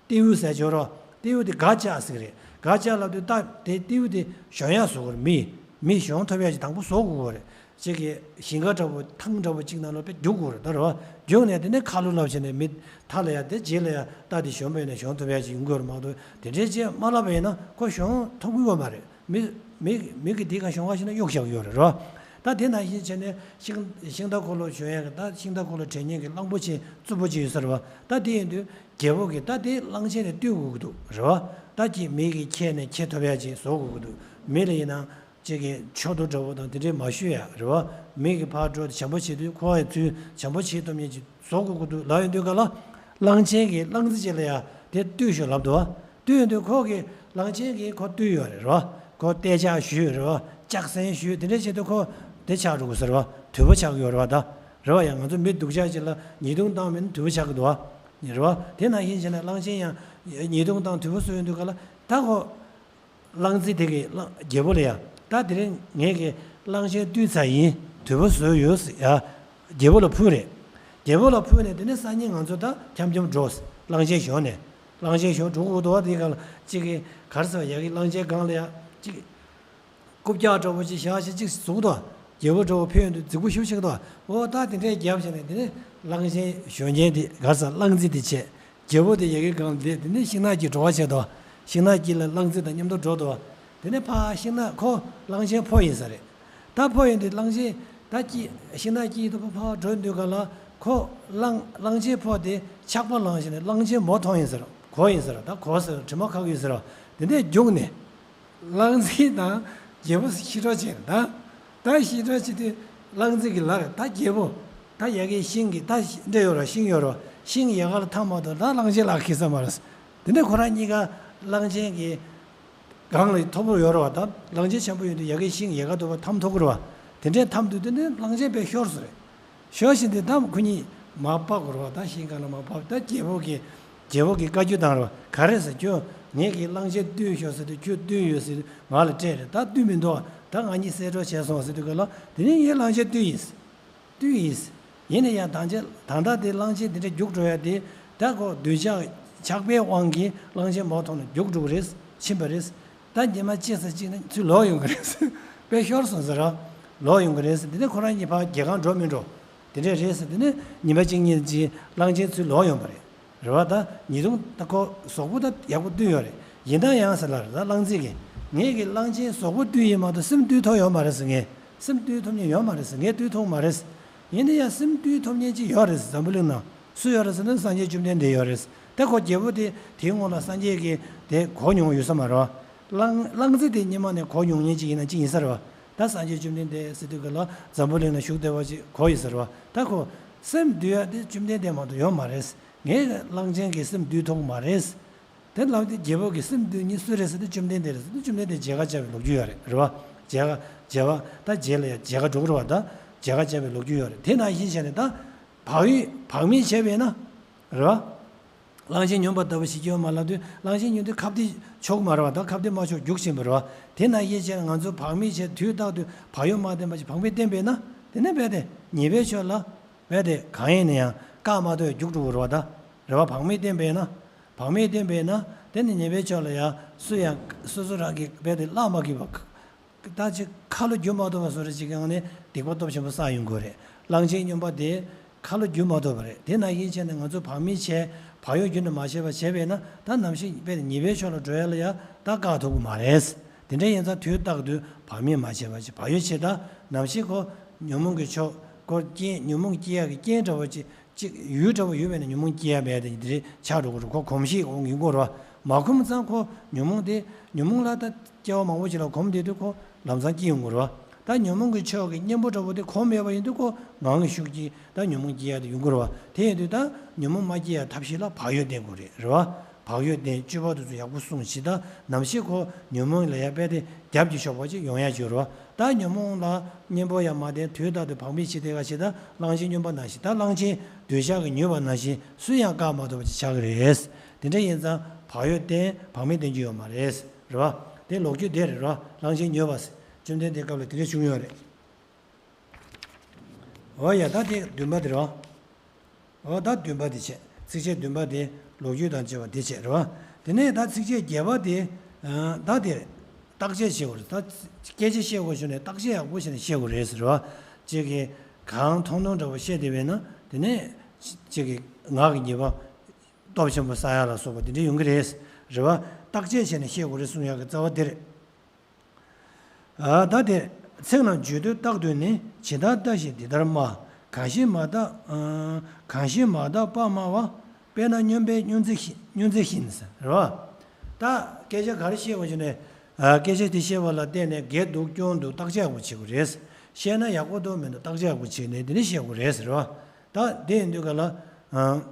རྟེའུ་ཟེར་ཅིག་ཡོད་རེད་བ། རྟེའུ་དེ་སྒ་བཅག་ཟེར་གི་རེད། སྒ་བཅག་ལབ་དུས་རྟ་དེ་རྟེའུ་དེ་ཞོན་ཡག་བཟོ་དགོས་རེད། མི་མི་ཞོན་ཐུབ་ཡག་ཅིག་དང་པོ་བཟོ་དགོས་རེད། ཅིག་གི་ཞིང་ཁ་འདྲ་བོ་ཐང་འདྲ་བོ་ཅིག་ནང་ལ་དཔེ་རྒྱུག་དགོས་རེད། ད་རེད་བ། རྒྱུག་ནས་དེ་ནས་ཁ་ལོ་ལབ་བྱས་ནས་མི་མཐའ་ལ་ཡ་དེ་རྗེས་ལ་ཡ་རྟ་དེ་ཞོན་པ་ཡིན་ན་ཞོན་ཐུབ་ཡ་ཅིག་ཡོང་གི་ཡོད་རེད་མ་གཏོགས། དེ་འདྲའི་རྗེས་མ་ལབ་པ་ཡིན་ན་ཁོ་ཞོན་ཐུབ་ཀྱི་ཡོད་མ་རེད། མི་མི་མི་གི་དེ་ག་ཞོན་ག་ཞིག་ན་གཡུག་བཞག་ཡོད་རེད་རོ། ད་དེ་ནང་བཞིན་བྱས་ནས་ཤིང་ཤིང་རྟ་འཁོར་ལོ་ཞོན་ཡ་གི་ད་ཤིང་རྟ་འཁོར་ལོ་བྲེག་མཁན་གྱི་གླང་པོ་ཆེ་རྩུབ་པོ་ཅིག་ཡོད་ས་རེད་བ། ད་དེ་ཡིན་དུས་རྒྱལ་པོ་གིས་ད་དེ་གླང་ཆེན་དེ་བཏུལ་དགོས་ཀྱི་འདུག་རེད་བ། ད་ཀྱི་མི་གི་ཁྱེར་ནས་ཁྱེར་ཐུབ་ཡ་ཅིག་བཟོ་དགོས་ཀྱི་འདུག་མི་ལ་ཡིན་ན། ཅིག་གིས་མཆོད་དོ་འདྲ་བོ་དང་དེ་འདྲས་མ་ཞུ་ཡ་རེད་བ། མི་གིས་ཕར་འགྲོ་དེ་བྱམས་པོ་བྱེད་དུས་ཁོ་ཡི་ཚུལ་བྱམས་པོ་བྱེད་ཐུབ་མཁན་ཅིག་བཟོ་དགོས་ཀྱི་འདུག་ལབ་ཡོང་དུས་ག་ལ། གླང་ཆེན་གྱིས་གླང་རྫི་ཅིག་ལ་ཡ་དེ་བཏུལ་ཤོག་ལབ་འདུག་བ། བཏུལ་ཡོང་དུས་ཁོ་གིས་གླང་ཆེན་གྱིས་ཁོ་བཏུལ་ཡོད་རེད་བ། ཁོ་རྟ་ལྕག་གཞུས་རེད་བ། ལྕག་སྲན་གཞུས་དེ་འདྲས་བྱེད་དུས་ཁོ་དེ་ཆགས་འགྲོ་གི་ཟེར་བ། དུད་པ་ཆགས་ཀྱི་ཡོད་རེད་བ་ད། རེད་བ། ཡང་ང་ཚོ་མི་སྡུག་ཅག་ཅིག་ལ་ཉེས་རྡུང་བཏང་མིན་དུད་པ་ཆགས་ཀྱི་འདུག་བ། རེད་བ། དེ་ནང་བཞིན་བྱས་ན་གླང་ཆེན་ཡང་ཉེས་རྡུང་བཏང་དུད་པ་བཟོས་ཡོང་དུས་ག་ལ་ད་ཁོ། གླང་རྫི་དེ་གིས་གླང་རྒྱལ་པོ་ལ་ཡ། ད་དེ་རིང་ངེད་ཀྱིས་གླང་ཆེན་བཏུལ་ཚར་ཡིན། དུད་པ་བཟོས་ཡོད་ཟེར་ཡ། རྒྱལ་པོ་ལ་ཕུལ་རེད། རྒྱལ་པོ་ལ་ཕུལ་ནས་དེ་ནས་སང་ཉིན་ང་ཚོ་ད་འཁྱམ་འཁྱམ་འགྲོ། གླང་ཆེན་ཞོན་ནས། གླང་ཆེན་ཞོན་འགྲོ་དགོས་འདུག་བ། དེ་ག་ལ་ཅིག་གིས་ག་རེ་ཟེར་བ། ཡ་གི་གླང་ཆེན་སྒང་ལ་ཡ་ཅིག་རྐུབ་བཀྱག་འདྲ་བོ་ཅིག་བཞག་བྱས་ཅིག་བཟུང་དོ། རྒྱལ་པོ་འདྲ་བོ་ཕེབས་ཡོང་དུས་རྫིག་པོ་ཞེ་པོ་ཆགས་འདུག་འོ་ད་དེ་འདྲས་བརྒྱབ་བྱས་ནས་དེ་ནས་གླང་ཆེན་ཞོན་མཁན་དེ་ག་རེ་ཟེར། གླང་རྫི་དེ་བྱས། རྒྱལ་པོ་དེ་ཡ་གི་སྒང་ལ་བསྡད། དེ་ནས་ཤིང་ནགས་དཀྱིལ་འགྲོ་བ་བྱས་དོ། ཤིང་ནགས་དཀྱིལ་ལ་གླང་རྫི་དང་མཉམ་དུ་འགྲོ་དོ། དེ་ནས་ཕར་ཤིང་ནགས་ཁོ་གླང་ཆེན་ཕོ་ཡིན་ས་རེད། ད་ཕོ་ཡིན་དུས་གླང་ཆེན་ད་དཀྱིལ་ཤིང་ནགས་དཀྱིལ་དུ་ཕར་འགྲོ་དུས་ག་ལ་ཁོ་གླང་གླང་ཆེན་ཕོ་དེ་ཆག་པ་ལངས་བྱས་ནས་གླང་ཆེན་མོ་མཐོང་ཡིན་ས་རེད། གོ་ཡིན་ས་རེད། ད་གོ་ས་རེད། དྲི་མ་ཁ་གི་ཡིན་ས་རེད། དེ་ནས་རྒྱུགས་ནས། གླང་རྫི་དང་རྒྱལ་པོ་ཤི་འགྲོ་བྱས་ད། ད་ཤི་འགྲོ་བྱེད་དུས་གླང་རྫི་གི་ལག་ད་རྒྱལ་པོ་ད་ཡ་གི་ཤིང་གི་ད་འདྲེ་ཡོད་ར། ཤིང་ཡོད་ར། ཤིང་ཡ་ག་ལ་འཐམ་མ་གཏོགས་ད་གླང་ཆེན་ལག་ཁེལ་ས་མ་རེད། དེ་ནས་ཁོ་རང་གཉིས་ཀ་གླང་ཆེན་གྱི་སྒང་ལ་མཐོ་པོ་ཡོད་ར་བ། ད་གླང་ཆེན་ཆེན་པོ་ཡོད་དུས་ཡ་གི་ཤིང་ཡ་ག་དུ་བ་འཐམ་ཐུབ་ཀྱི་ར་བ། དེ་འདྲས་འཐམ་དུས་དེ་ནས་གླང་ཆེན་དཔེ་ཤོར་སོང་རེད། ཤོར་བཞིན་དུ་ད་ཁོ་གཉིས་མར་བབས་དགོས་རེད་བ། ད་ཤིང་སྒང་ལ་མར་བབས། ད་རྒྱལ་པོ་གིས་རྒྱལ་པོ་གིས་བཀའ་བཀྱོན་བཏང་རེད་བ། ག་རེ་ཟེར། ཁྱོད་ངེད་ཀྱིས་གླང་ཆེན་བཏུལ་ཤོག་ཟེར་དུས་ཁྱོད་བཏུལ་ཡོད་ཟེར་དུས་ང་ལ་སྤྲད་རེད། ད་བཏུལ་མི་འདུག་ད་ང་གཉིས་བསད་གྲོགས་བྱས་སོང་ཟེར་དུས་ག་ལ། དེ་ནས་ངས་གླང་ཆེན་བཏུལ་ཡིན། བཏུལ་ཡིན། ཡིན་ན་ཡང་ད་ཆ་ད་ལྟ་དེ་གླང་ཆེན་དེ་འདྲ་རྒྱུགས་འགྲོ་ཡ་དེ་ད་ཁོ་གདོས་ཆགས་ཆགས་པའི་དབང་གིས་གླང་ཆེན་མོ་མཐོང་ནས་རྒྱུགས་འགྲོ་གི་རེད། ཕྱིན་པ་རེད། ད་ཉི་མ་གཅིག་ཙམ་གཅིག་ན་ཚུར་ལོག་ཡོང་གི་རེད། དཔེ་ཤོར་སོང་ཟེར་ར། ལོག་ཡོང་གི་རེད་ཟེར། དེ་ནས་ཁོ་རང་གཉིས་ཕར་རྒྱལ་ཁང་འགྲོ་མི་འགྲོ། དེ་འདྲས་རེད་ཟེར། དེ་ནས་ཉི་མ་གཅིག་གཉིས་རྗེས་གླང་ཆེན་ཚུར་ལོག་ཡོང་པ་རེད། རེད་བ། ད་ཉེས་རྡུང་ད་ཁོ་གཟུགས་པོ་ད་ཡག་པོ་བཏུལ་ཡོད་རེད། ཡིན་ན་ཡང་ཟེར་ལ་རེད། ད་གླང་རྫི་གིས་ངེད་ཀྱིས་གླང་ཆེན་གཟུགས་པོ་བཏུལ་ཡིན་མ་གཏོགས་སེམས་བཏུལ་ཐུབ་ཡོད་མ་རེད་ཟེར། ངས་སེམས་བཏུལ་ཐུབ་མཁན་ཡོད་མ་རེད་ཟེར། ངས་བཏུལ་ཐུབ་མ་རེད། ཡིན་ན་ཡང་སེམས་བཏུལ་ཐུབ་མཁན་ཅིག་ཡོད་རེད་ཟེར། འཛམ་བུ་གླིང་ནང་སུ་ཡོད་རེད་ཟེར་ན་སངས་རྒྱས་བཅོམ་ལྡན་འདས་ཡོད་རེད། ད་ཁོ་རྒྱལ་པོ་དེ་དེའི་སྔོན་ལ་སངས་རྒྱས་ཀྱིས་དེ་གོ་མྱོང་ཡོད་ས་མ་རེད་བ། གླང་གླང་རྫི་དེ་སྔོན་མ་ནས་གོ་མྱོང་མཁན་ཅིག་ཡིན་ན་ཅི་ཡིན་ས་རེད་བ། ད་སངས་རྒྱས་བཅོམ་ལྡན་འདས་ཟེར་དུས་ག་ལ་འཛམ་བུ་གླིང་ན་བཞུགས་བསྡད་པ་ཅིག་གོ་ཡོད་ས་རེད་བ། ད་ཁོ་སེམས་བཏུལ་ཡ་དེ་བཅོམ་ལྡན་འདས་མ་གཏོགས་ཡོད་མ་རེད། ངས་གླང་ཆེན་གྱི་སེམས་བཏུལ་ཐུབ་ཀྱི་མ་རེད། དེ་ལབ་དུས་རྒྱལ་པོ་གི་སེམས་བཏུལ་མཁན་སུ་རེད་ཟེར་དུས་བཅོམ་ལྡན་འདས་རེད་ཟེར་དུས་བཅོམ་ལྡན་འདས་མཇལ་ཁ་བཅར་བའི་ལོ་རྒྱུས་ཡོད་རེད། རེད་བ། མཇལ་ཁ་མཇལ་བ་ད་མཇལ་ལ་ཡ་མཇལ་ཁ་འགྲོ་གི་རེད་བ། ད་ མཇལ་ཁ་བྱས་པའི་ལོ་རྒྱུས་ཡོད་རེད། དེ་ནང་བཞིན་བྱས་ནས་ད་བག་ཡོད་བག་མེད་བྱས་པས་ན་རེད་བ། གླང་ཆེན་སྨྱོན་པ་ལྟ་བུ་ཞིག་སྐྱེ་བ་མ་ལབ་དུས་གླང་ཆེན་སྨྱོན་དུས་ཁ་གཏད་ཆོག་མ་རེད་བ། ད་ཁ་གཏད་མ་ཆོག་རྒྱུག་བཞིན་པ་རེད་བ། དེ་ནང་བཞིན་བྱས་ནས་ང་ཚོ་བག་མེད་བྱས་དུས་རྟག་ཏུ་བག་ཡོད་མ་བསྟེན་པ་ཞིག་བག་མེད་བསྟེན་པས་ན་དེ་ནས་རྦད་དེ་ཉེས་པའི་ཕྱོགས་ལ་རྦད་དེ་གང་ཡིན་ན་ཡང་བཀག་མ་ཐུབ་རྒྱུག་འགྲོ་གི་རེད་བ། ད་རེད་བ། བག་མེད་བསྟེན་པས་ན་བག་མེད་བསྟེན་པས་ན་དེ་ནི་ཉེས་པའི་ཕྱོགས་ལ་ཡང་སུ་ཡང་སོ་སོ་རང་གིས་རྦད་དེ་བརླག་མ་གི་བ། ད་ཅིག་ཁ་ལོ་བསྒྱུར་མ་ཐུབ་པ་བཟོ་འདྲ་ཅིག་གི་ངང་ནས་སྡིག་པ་སྟོབས་ཆེན་པོ་བསགས་ཡོང་གི་རེད། གླང་ཆེན་སྨྱོན་པ་དེ་ཁ་ལོ་བསྒྱུར་མ་ཐུབ་པ་རེད། དེ་ནང་བཞིན་བྱས་ནས་ང་ཚོ་བག་མེད་བྱས་བག་ཡོད་རྒྱུན་དུ་མ་བྱས་པ་བྱས་པས་ན་ད་ནམ་ཞིག་དཔེ་ཉེས་པའི་ཕྱོགས་ལ་འགྲོ་ཡ་ལ་ཡ་ད་བཀག་ཐུབ་ཀྱི་མ་རེད། དེ་འདྲ་ཡིན་ཙང་དུས་རྟག་ཏུ་བག་མེད་མ་བྱས་པ་ཅིག་བག་ཡོད་བྱས། ད་ནམ་ཞིག་ཁོ་ཉོན་མོངས་ཀྱི་ཕྱོགས་ཁོ་རྐྱེན་ཉོན་མོངས་སྐྱེ་ཡ་གི་རྐྱེན་འདྲ་བོ་ཅིག་ཅིག་ཡུལ་འདྲ་བོ་ཡོད་པས་ན་ཉོན་མོངས་སྐྱེ་ཡ་མེད་དེ་འདི་ཆགས་འགྲོ་གི་རེད། ཁོ་གོམས་གཤིས་འོང་ཡོང་གི་རེད་བ། མ་གོམས་ཙང་ཁོ་ཉོན་མོངས་དེ་ཉོན་མོངས་ལ་ད་སྐྱེ་བ་མང་པོ་ཞིག་ལ་གོམས་བསྡད་དུས་ཁོ་ལམ་སང་སྐྱེ་ཡོང་གི་རེད་བ། ད་ཉོན་མོངས་ཀྱི་ཕྱོགས་ཀྱི་གཉེན་པོ་འདྲ་བོ་དེ་གོམས་མེད་པ་ཡིན་དུས་ཁོ་ངང་གི་ཤུགས་ཀྱིས་ད་ཉོན་མོངས་སྐྱེ་ཡ་དེ་ཡོང་གི་རེད་བ། དེ་ཡིན་དུས་ད་ཉོན་མོངས་མ་སྐྱེ་ཡ་ཐབས་ཤེས་ལ་བག་ཡོད་བསྟེན་དགོས་རེད། རེད་བ། བག་ཡོད་བསྟེན། སྤྱོད་པ་དེ་ཚོ་ཡག་པོ་སྲུང་བྱས། ད་ནམ་ཞིག་ཁོ་ཉོན་མོངས་ལ་ཡ་དཔེ་དེ་རྒྱབ་ཀྱི་ཤོག་པ་ཅིག་ཡོང་ཡ་ཅིག་རེད་བ། ད་ཉོན་མོངས་ལ་གཉེན་པོ་ཡང་མ་བསྟེན་དུས་རྟག་ཏུ་བག་མེད་བྱེད་དེ་ག་ཞིག་ད་གླང་ཆེན་སྨྱོན་པ་ནང་བཞིན། ད་གླང་ཆེན་འདོད་ཆགས་ཀྱིས་མྱོས་པ་ནང་བཞིན་སུ་ཡང་བཀག་མ་ཐུབ་པ་ཅིག་ཆགས་ཀྱི་རེད། དེ་འདྲ་ཡིན་ཙང་བག་ཡོད་བསྟེན། བག་མེད་བསྟེན་རྒྱུ་ཡོད་མ་རེད། རེད་བ། དེ་ལོ་རྒྱུས་དེ་རེད་ར། གླང་ཆེན་མྱོས་པ་ཟེར། བཅོམ་ལྡན་འདས་སྐབས་ལ་དེ་འདྲ་བྱུང་ཡོད་རེད། འོ་ཡ། ད་དེ་བདུན་པ་དེ་རེད་བ། འོ་ད་བདུན་པ་དེ་བྱས། ཚིགས་བཅད་བདུན་པ་དེ་ལོ་རྒྱུས་དང་བཅས་པ་དེ་བྱས་རེད་བ། དེ་ནས་ད་ཚིགས་བཅད་བརྒྱད་པ་དེ། ད་དེ་བརྟག་དཔྱད་བྱེད་དགོས་རེད། ད་སྐད་ཆ་བཤད་དགོས་བྱུང་ནས་བརྟག་དཔྱད་ཡག་པོ་བྱས་ནས་བཤད་དགོས་རེད་ཟེར་བ། གཅིག་གིས་གང་མཐོང་མཐོང་འདྲ་བོ་བཤད་བསྡད་པས་ན་དེ་ནས་གཅིག་གིས་ངག་གི་ཉེས་པ་སྟོབས་ཆེན་པོ་བསགས་ཡ་ལ་སོགས་པ་དེ་འདྲ་ཡོང་གི་རེད། རེད་བ། བརྟག་དཔྱད་བྱས་ནས་བཤད་དགོས་རེད་གསུང་ཡག་གི་རྩ་བ་དེ་རེད། ཨ། ད་དེ་ཚིག་རྣམས་བརྗོད་དུས་རྟག་ཏུ་ནི། ཇི་ལྟར་བརྟགས་ཤིང་འདི་ལྟར་སྨྲ། གང་ཞིག་མ་བརྟགས། ཨ། གང་ཞིག་མ་བརྟགས་པར་སྨྲ་བ། དཔེར་ན་སྨྱོན་པས་སྨྱོན་རྩིས་ཤིང་། སྨྱོན་རྩིས་བཞིན། རེད་བ། ད་སྐད་ཆ་ག་རེ་བཤད་དགོས་བྱུང་ནས། ཨ། སྐད་ཆ་དེ་བཤད་པ་ལ་བརྟེན་ནས་དགེ་འདུག་སྐྱོན་འདུག་བརྟག་དཔྱད་ཡག་པོ་བྱེད་དགོས་རེད། བཤད་ན་ཡག་པོ་འདུག་མི་འདུག་བརྟག་དཔྱད་ཡག་པོ་བྱས་ནས་དེ་ནས་བཤད་དགོས་རེད། རེད་བ། ད་དེ་ཡིན་དུས་ག་ལ། ཨ།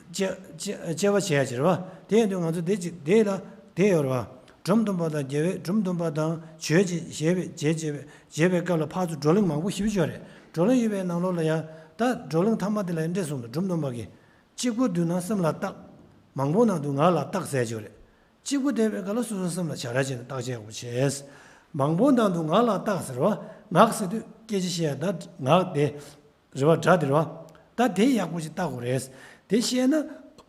དཔྱད་དཔྱད་དཔྱད་པ་བྱེད་ཡ་ཅིག་རེད་བ། དེ་ཡིན་དུས་ང་ཚོ་དེ་ཅིག་དེ་ལ་དེ་ཡོད་རེད་བ། སྒྲུང་འདོན་པ་དང་རྒྱལ་བའི། སྒྲུང་འདོན་པ་དང་བརྗོད་ཅིང་བྱེད་པའི་བྱེད་བྱེད་པའི་བྱེད་པའི་སྐབས་ལ་ཕར་ཚུར་བགྲོ་གླེང་མང་པོ་ཞེ་པོ་ཅིག་ཡོད་རེད། བགྲོ་གླེང་ཡོད་པའི་ནང་ལོགས་ལ་ཡང་ད་བགྲོ་གླེང་མཐའ་མ་དེ་ལ་ཡང་འདྲ་གསུངས་འདུག་སྒྲུང་འདོན་པ་གིས། གཅིག་པོ་བསྡུས་ན་སེམས་ལ་བཏགས། མང་པོ་ནང་དུ་ངག་ལ་བཏགས་ཟེར་ཅིག་ཡོད་རེད། གཅིག་པོ་བསྡད་པའི་སྐབས་ལ་སོ་སོའི་སེམས་ལ་བྱ་ར་བྱས་ནས་བརྟག་དཔྱད་ཡག་པོ་བྱས། མང་པོ་ནང་དུ་ངག་ལ་བཏགས་ཟེར་བ། ངག་ཟེར་དུས་སྐད་ཆ་བཤད་ཡ་ད་ངག་དེ། རེད་བ། སྒྲ་དེ་རེད་བ། ད་དེ་ཡག་པོ་ཞིག་བལྟ་དགོས་རེད། དེ་ཤེས་ན་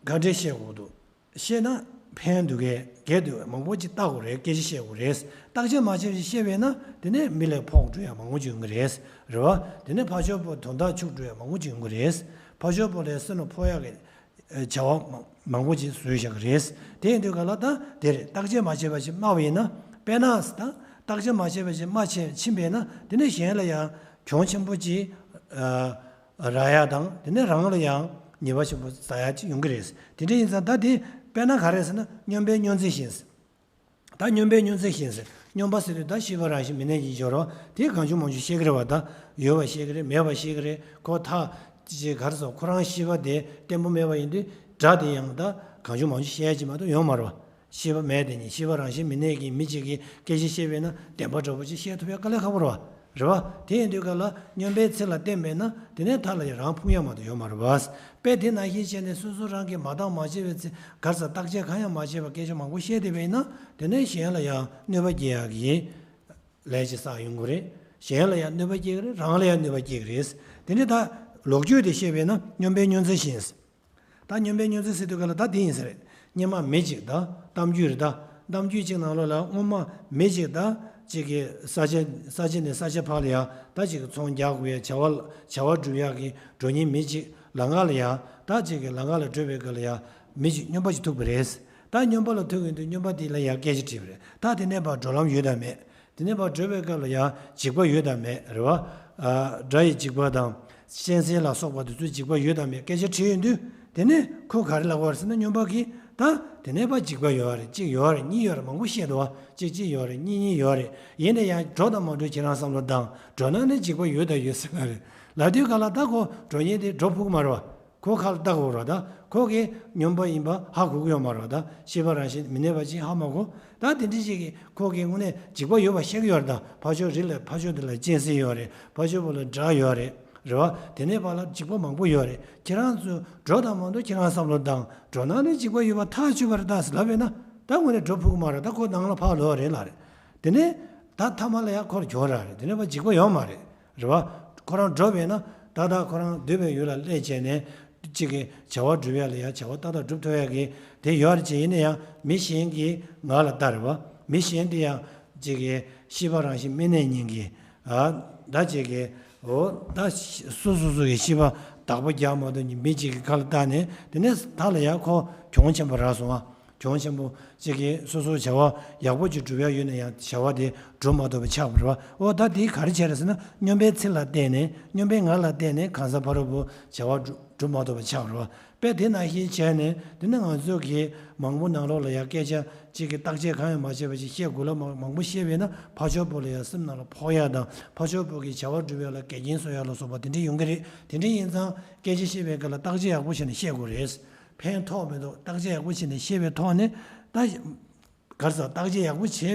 ག་འདྲས་བཤད་དགོས་འདུག་བཤད་ན་ཕན་འདུག་གས་འགལ་འདུག་གས་མང་པོ་ཅིག་བལྟ་དགོས་རེད། སྐད་ཆ་བཤད་དགོས་རེད། བརྟག་དཔྱད་མ་བྱས་པ་ཞིག་བཤད་པས་ན་དེ་ནས་མི་ལ་ཕོག་འགྲོ་ཡ་མང་པོ་ཅིག་ཡོང་གི་རེད། རེད་བ། དེ་ནས་ཕར་ཕྱོགས་པོ་དོན་དག་འཆུག་འགྲོ་ཡ་མང་པོ་ཅིག་ཡོང་གི་རེད། ཕར་ཕྱོགས་པོ་ལ་སེམས་ལ་ཕོག་ཡ་གི་བྱ་བ་མང་པོ་ཅིག་བཟོས་བཞག་གི་རེད། དེ་ཡིན་དུས་ག་ལ་ད་དེ་རེད། བརྟག་དཔྱད་མ་བྱས་པ་ཞིག་སྨྲ་བ་ཡིན་ན། དཔེར་ན་ད་བརྟག་དཔྱད་མ་བྱས་པ་ཞིག་སྨྲ་ཕྱིན་ཕྱིན་པས་ན་དེ་ནས་གཞན་ལ་ཡང་གྱོང་ཆེན་པོ་ཅིག་རག་ཡ་དང་དེ་ནས་རང་ལ་ཡང་ཉེས་པ་ཆེན་པོ་བསགས་ཡ་ཅིག་ཡོང་གི་རེད། དེ་འདྲ་ཡིན་ཙང་ད་དེ་དཔེར་ན་ག་རེ་ཟེར་ན་སྨྱོན་པས་སྨྱོན་རྩིས་བཞིན། ད་སྨྱོན་པས་སྨྱོན་རྩིས་བཞིན་ཟེར། སྨྱོན་པ་ཟེར་དུས་ད་ཤེས་པ་རང་བཞིན་མི་གནས་ཀྱི་སྦྱོར་བ་དེ་གང་བྱུང་མང་བྱུང་བཤད་ཀྱི་རེད་བ། ད་ཡོད་པ་བཤད་ཀྱི་རེད། མེད་པ་བཤད་ཀྱི་རེད། ཁོ་ཐག་ཅིག་ག་རེ་ཟེར། ཁོ་རང་ཤེས་པ་དེ་བརྟན་པོ་མེད་པ་ཡིན་དུས་སྒྲ་དེ་ཡང་ད་གང་བྱུང་མང་བྱུང་བཤད་ཡ་ཅིག་མ་གཏོགས་ཡོད་མ་རེད་བ། ཤེས་པ་མེད་དེ་ནི་ཤེས་པ་རང་བཞིན་མི་གནས་ཀྱི་མི་གཅིག་གིས་སྐད་ཆ་བཤད་པས་ན་བདེན་པ་འདྲ་པོ་ཅིག་བཤད་ཐུབ་ཡ་དཀའ་ལས་ཁག་པོ་རེད་བ། རེད་བ། དེ་ཡིན་དུས་ག་ལ་སྨྱོན་པའི་ཚིག་ལ་བརྟེན་པས་ན་དེ་ནས་མཐའ་ལ་ཡང་རང་ཕུང་ཡ་མ་གཏོགས་ཡོད་མ་རེད་བ། དཔེ་དེ་ནང་བཞིན་བྱས་ནས་སོ་སོ་རང་གིས་མ་བརྟག་མ་དཔྱད་པའི་ཚེ་ག་རེ་ཟེར། བརྟག་དཔྱད་གང་ཡང་མ་བྱས་པར་སྐད་ཆ་མང་པོ་བཤད་བསྡད་པས་ན་དེ་ནས་གཞན་ལ་ཡང་གནོད་པ་སྐྱེལ་ཡག་གི་ལས་ཅིག་བསགས་ཡོང་གི་རེད། གཞན་ལ་ཡང་གནོད་པ་སྐྱེལ་གི་རེད། རང་ལ་ཡང་གནོད་པ་སྐྱེལ་གི་རེད། དེ་ནས་ད་ལོ་རྒྱུས་དེ་བཤད་པས་ན་སྨྱོན་པས་སྨྱོན་རྩིས་བཞིན། ད་སྨྱོན་པས་སྨྱོན་རྩིས་ཟེར་དུས་ག་ལ་ད་དེ་ཡིན་ས་རེད། སྔོན་མ་མི་གཅིག་ད་གཏམ་རྒྱུད་རེད། ད་གཏམ་རྒྱུད་གཅིག་ནང་ལོགས་ལ་སྔོན་མ་མི་གཅིག་ད་གཅིག་གི་ས་ཆ་ས་ཆ་ནས་ས་ཆ་ཕར་ལ་ཡ་ད་གཅིག་གི་ཚོང་རྒྱག་དགོས་ཡ་བྱ་བ་བྱ་བ་སྒྲུབ་ཡག་གི་འགྲོ་མཁན་མི་གཅིག་ལམ་ཁ་ལ་ཡ་ད་གཅིག་གི་ལམ་ཁ་ལ་བགྲོད་པའི་སྐབས་ལ་ཡ་མི་གཅིག་སྨྱོན་པ་ཅིག་ཐུག་པ་རེད། ད་སྨྱོན་པ་ལ་ཐུག་ཡོང་དུས་སྨྱོན་པ་དེ་ལ་ཡ་སྐད་ཆ་དྲིས་པ་རེད། ད་དེ་ནས་ཕར་འགྲོ་ལམ་ཡོད་དམ་མེད། དེ་ནས་ཕར་བགྲོད་པའི་སྐབས་ལ་ཡང་འཇིགས་པ་ཡོད་དམ་མེད་རེད་བ། ཨ། དགྲ་ཡི་འཇིགས་པ་དང་གཅན་གཟན་ལ་སོགས་པ་དེ་ཚོའི་འཇིགས་པ་ཡོད་དམ་མེད་སྐད་ཆ་དྲིས་ཡོང་དུས་དེ་ནས་ཁོས་ག་རེ་ལབ་པ་རེད་ཟེར་ན། སྨྱོན་པ་གིས་ད་དེ་ནས་ཕར་འཇིགས་པ་ཡོད་རེད། གཅིག་ཡོད་རེད། གཉིས་ཡོད་རེད། མང་པོ་བཤད་འདུག་བ། གཅིག་གཅིག་ཡོད་རེད། གཉིས་གཉིས་ཡོད་རེད། ཡིན་ན་ཡང་འགྲོ་དང་མ་འགྲོ་ཁྱེད་རང་བསམ་བློ་བཏང་། འགྲོ་ན་ནི་འཇིགས་པ་ཡོད་དང་ཡོད་ཟེར་ན་རེད། ལབ་དུས་ག་ལ་ད་ཁོ་འགྲོ་མཁན་དེ་འགྲོ་ཕོད་ཀྱི་མ་རེད་བ། ཁོ་ཁ་ལ་བཏགས་དགོས་རེད་བ། ད་ ཁོ་གིས་སྙོམས་པ་ཡིན་པ་ཧ་གོ་གི་ཡོད་མ་རེད་པ། ད་ཤེས་པ་རང་བཞིན་མི་གནས་པ་ཅིག་ཧ་མ་གོ། ད་དེ་འདྲ་ཞིག་གིས་ཁོ་གིས་དངོས་གནས་འཇིགས་པ་ཡོད་པ་ཤེས་ཀྱི་ཡོད་རེད། ད་ཕར་ཕྱོགས་རི་ལ་ཕར་ཕྱོགས་དེ་ལ་གཅན་གཟན་ཡོད་རེད། ཕར་ཕྱོགས་བུ་ལ་བྲག་ཡོད་རེད། རེད་པ། དེ་ནས་ཕར་ལ་འཇིགས་པ་མང་པོ་ཡོད་རེད། ཁྱེད་རང་ཚོ་འགྲོ་དང་མ་འགྲོ་ཁྱེད་རང་བསམ་བློ་བཏང་། འགྲོ་ན་ནི་འཇིགས་པ་ཡོད་པ་ཐག་ཆོད་པ་རེད་ད་ཟེར་ལབ་པས་ན། ད་དངོས་གནས་འགྲོ་ཕོད་ཀྱི་མ་རེད། ད་ཁོ་ནང་ལ་ཕར་ལོག་རེད་ལབ་རེད། དེ་ནས་ད་མཐའ་མ་ལ་ཡང་ཁོར་གྱོང་རག་རེད། དེ་ནས་ཕར་འཇིགས་པ་ཡོད་མ་རེད། རེད་པ། ཁོ་རང་འགྲོ་བས་ན་ད་ལྟ་ཁོ་རང་འདོད་པའི་ཡུལ་ལ་སླེབས་བྱས་ནས་གཅིག་གི་བྱ་བ་སྒྲུབ་ཡ་ལ་ཡང་བྱ་བ་ཏག་ཏག་སྒྲུབ་ཐུབ་ཡ་གི་དེ་ཡོད་རེད། ཅེས་ཡིན་ན་ཡང་མི་གཞན་གྱིས་ང་ལ་ལྟ། རེད་པ། མི་གཞན་དེ་ཡང་གཅིག་གི་ཤེས་པ་རང་བཞིན་མི་གནས་ཉིད་ཀྱི་ཨ་ད་གཅིག་གི་འོ་ད་སོ་སོ་སོ་གི་ཤེས་པ་བདག་པོ་རྒྱག་མ་ཐུབ་མཁན་མི་གཅིག་གི་ཁ་ལ་བལྟས་ནས་དེ་ནས་ད་ལ་ཡང་ཁོ་གྱོང་ཆེན་པོ་རག་སོང་ཨ། གྱོང་ཆེན་པོ་གཅིག་གིས་སོ་སོའི་བྱ་བ་ཡག་པོ་ཅིག་སྒྲུབ་ཡ་ཡོད་ན་ཡང་བྱ་བ་དེ་སྒྲུབ་མ་ཐུབ་པ་ཆགས་པ་རེད་པ། འོ་ད་དེ་ག་རེ་བྱས་རེད་ཟེར་ན་སྙོམས་པའི་ཚིག་ལ་བརྟེན་ནས་སྙོམས་པའི་ངག་ལ་བརྟེན་ནས་གང་ཟག་ཕ་རོལ་པོ་བྱ་བ་སྒྲུབ་སྒྲུབ་མ་ཐུབ་པ་ཆགས་པ་རེད་པ། དཔེ་དེ་ནང་བཞིན་བྱས་ནས་དེ་ནི་ང་ཚོ་གིས་མང་པོ་ནང་ལོགས་ལ་ཡང་སྐད་ཆ་གཅིག་གིས་བརྟག་དཔྱད་གང་ཡང་མ་བྱས་པ་ཞིག་བཤད་དགོས་ལ་མང་མང་པོ་བཤད་པས་ན་ཕར་ཕྱོགས་པོ་ལ་ཡང་སེམས་ནང་ལ་ཕོག་ཡ་དང་ཕར་ཕྱོགས་པོ་གིས་བྱ་བ་སྒྲུབ་ཡ་ལ་འགལ་རྐྱེན་བཟོ་ཡ་ལ་སོགས་པ་དེ་འདྲ་ཡོང་གི་རེད། དེ་འདྲ་ཡིན་ཙང་སྐད་ཆ་བཤད་པའི་སྐབས་ལ་བརྟག་དཔྱད་ཡག་པོ་བྱས་ནས་བཤད་དགོས་རེད། ཕན་ཐོགས་མི་འདུག་བརྟག་དཔྱད་ཡག་པོ་བྱས་ནས་ཤེས་པའི་ཐོག་ནས་ད་ག་རེ་ཟེར། བརྟག་དཔྱད་ཡག་པོ་བྱས་པས་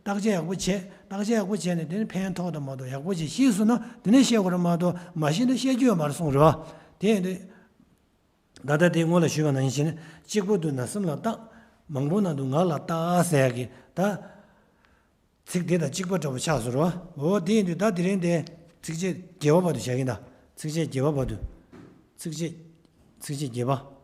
བརྟག་དཔྱད་ཡག་པོ་བྱས། བརྟག་དཔྱད་ཡག་པོ་བྱས་ནས་དེ་ནི་ཕན་ཐོགས་དང་མ་ཐོགས་ཡག་པོ་བྱས་ཤེས་སོང་ན་དེ་ནས་བཤད་དགོས་རེད་མ་གཏོགས་མ་ཤེས་ན་བཤད་རྒྱུ་ཡོད་མ་རེད་གསུངས་རེད་པ། དེ་ཡིན་དུས་ད་ལྟ་དེ་སྔོན་ལ་ཞུས་པ་ནང་བཞིན་གཅིག་པོ་འདུག་ན་སེམས་ལ་བརྟག་མང་པོ་ན་འདུག་ངག་ལ་བརྟག་ཟེར་ཡག་གི་ད་ཚིག་དེ་དང་གཅིག་པ་འདྲ་པོ་ཆགས་སོང་རེད་པ། འོ་དེ་ཡིན་དུས་ད་དེ་རིང་དེ་ཚིགས་བཅད་བརྒྱད་པ་བར་དུ་བྱ་གི་ཡིན་ད། ཚིགས་བཅད་བརྒྱད་པ་བར་དུ། ཚིགས་བཅད་ཚིགས་བཅད་བརྒྱད་པ།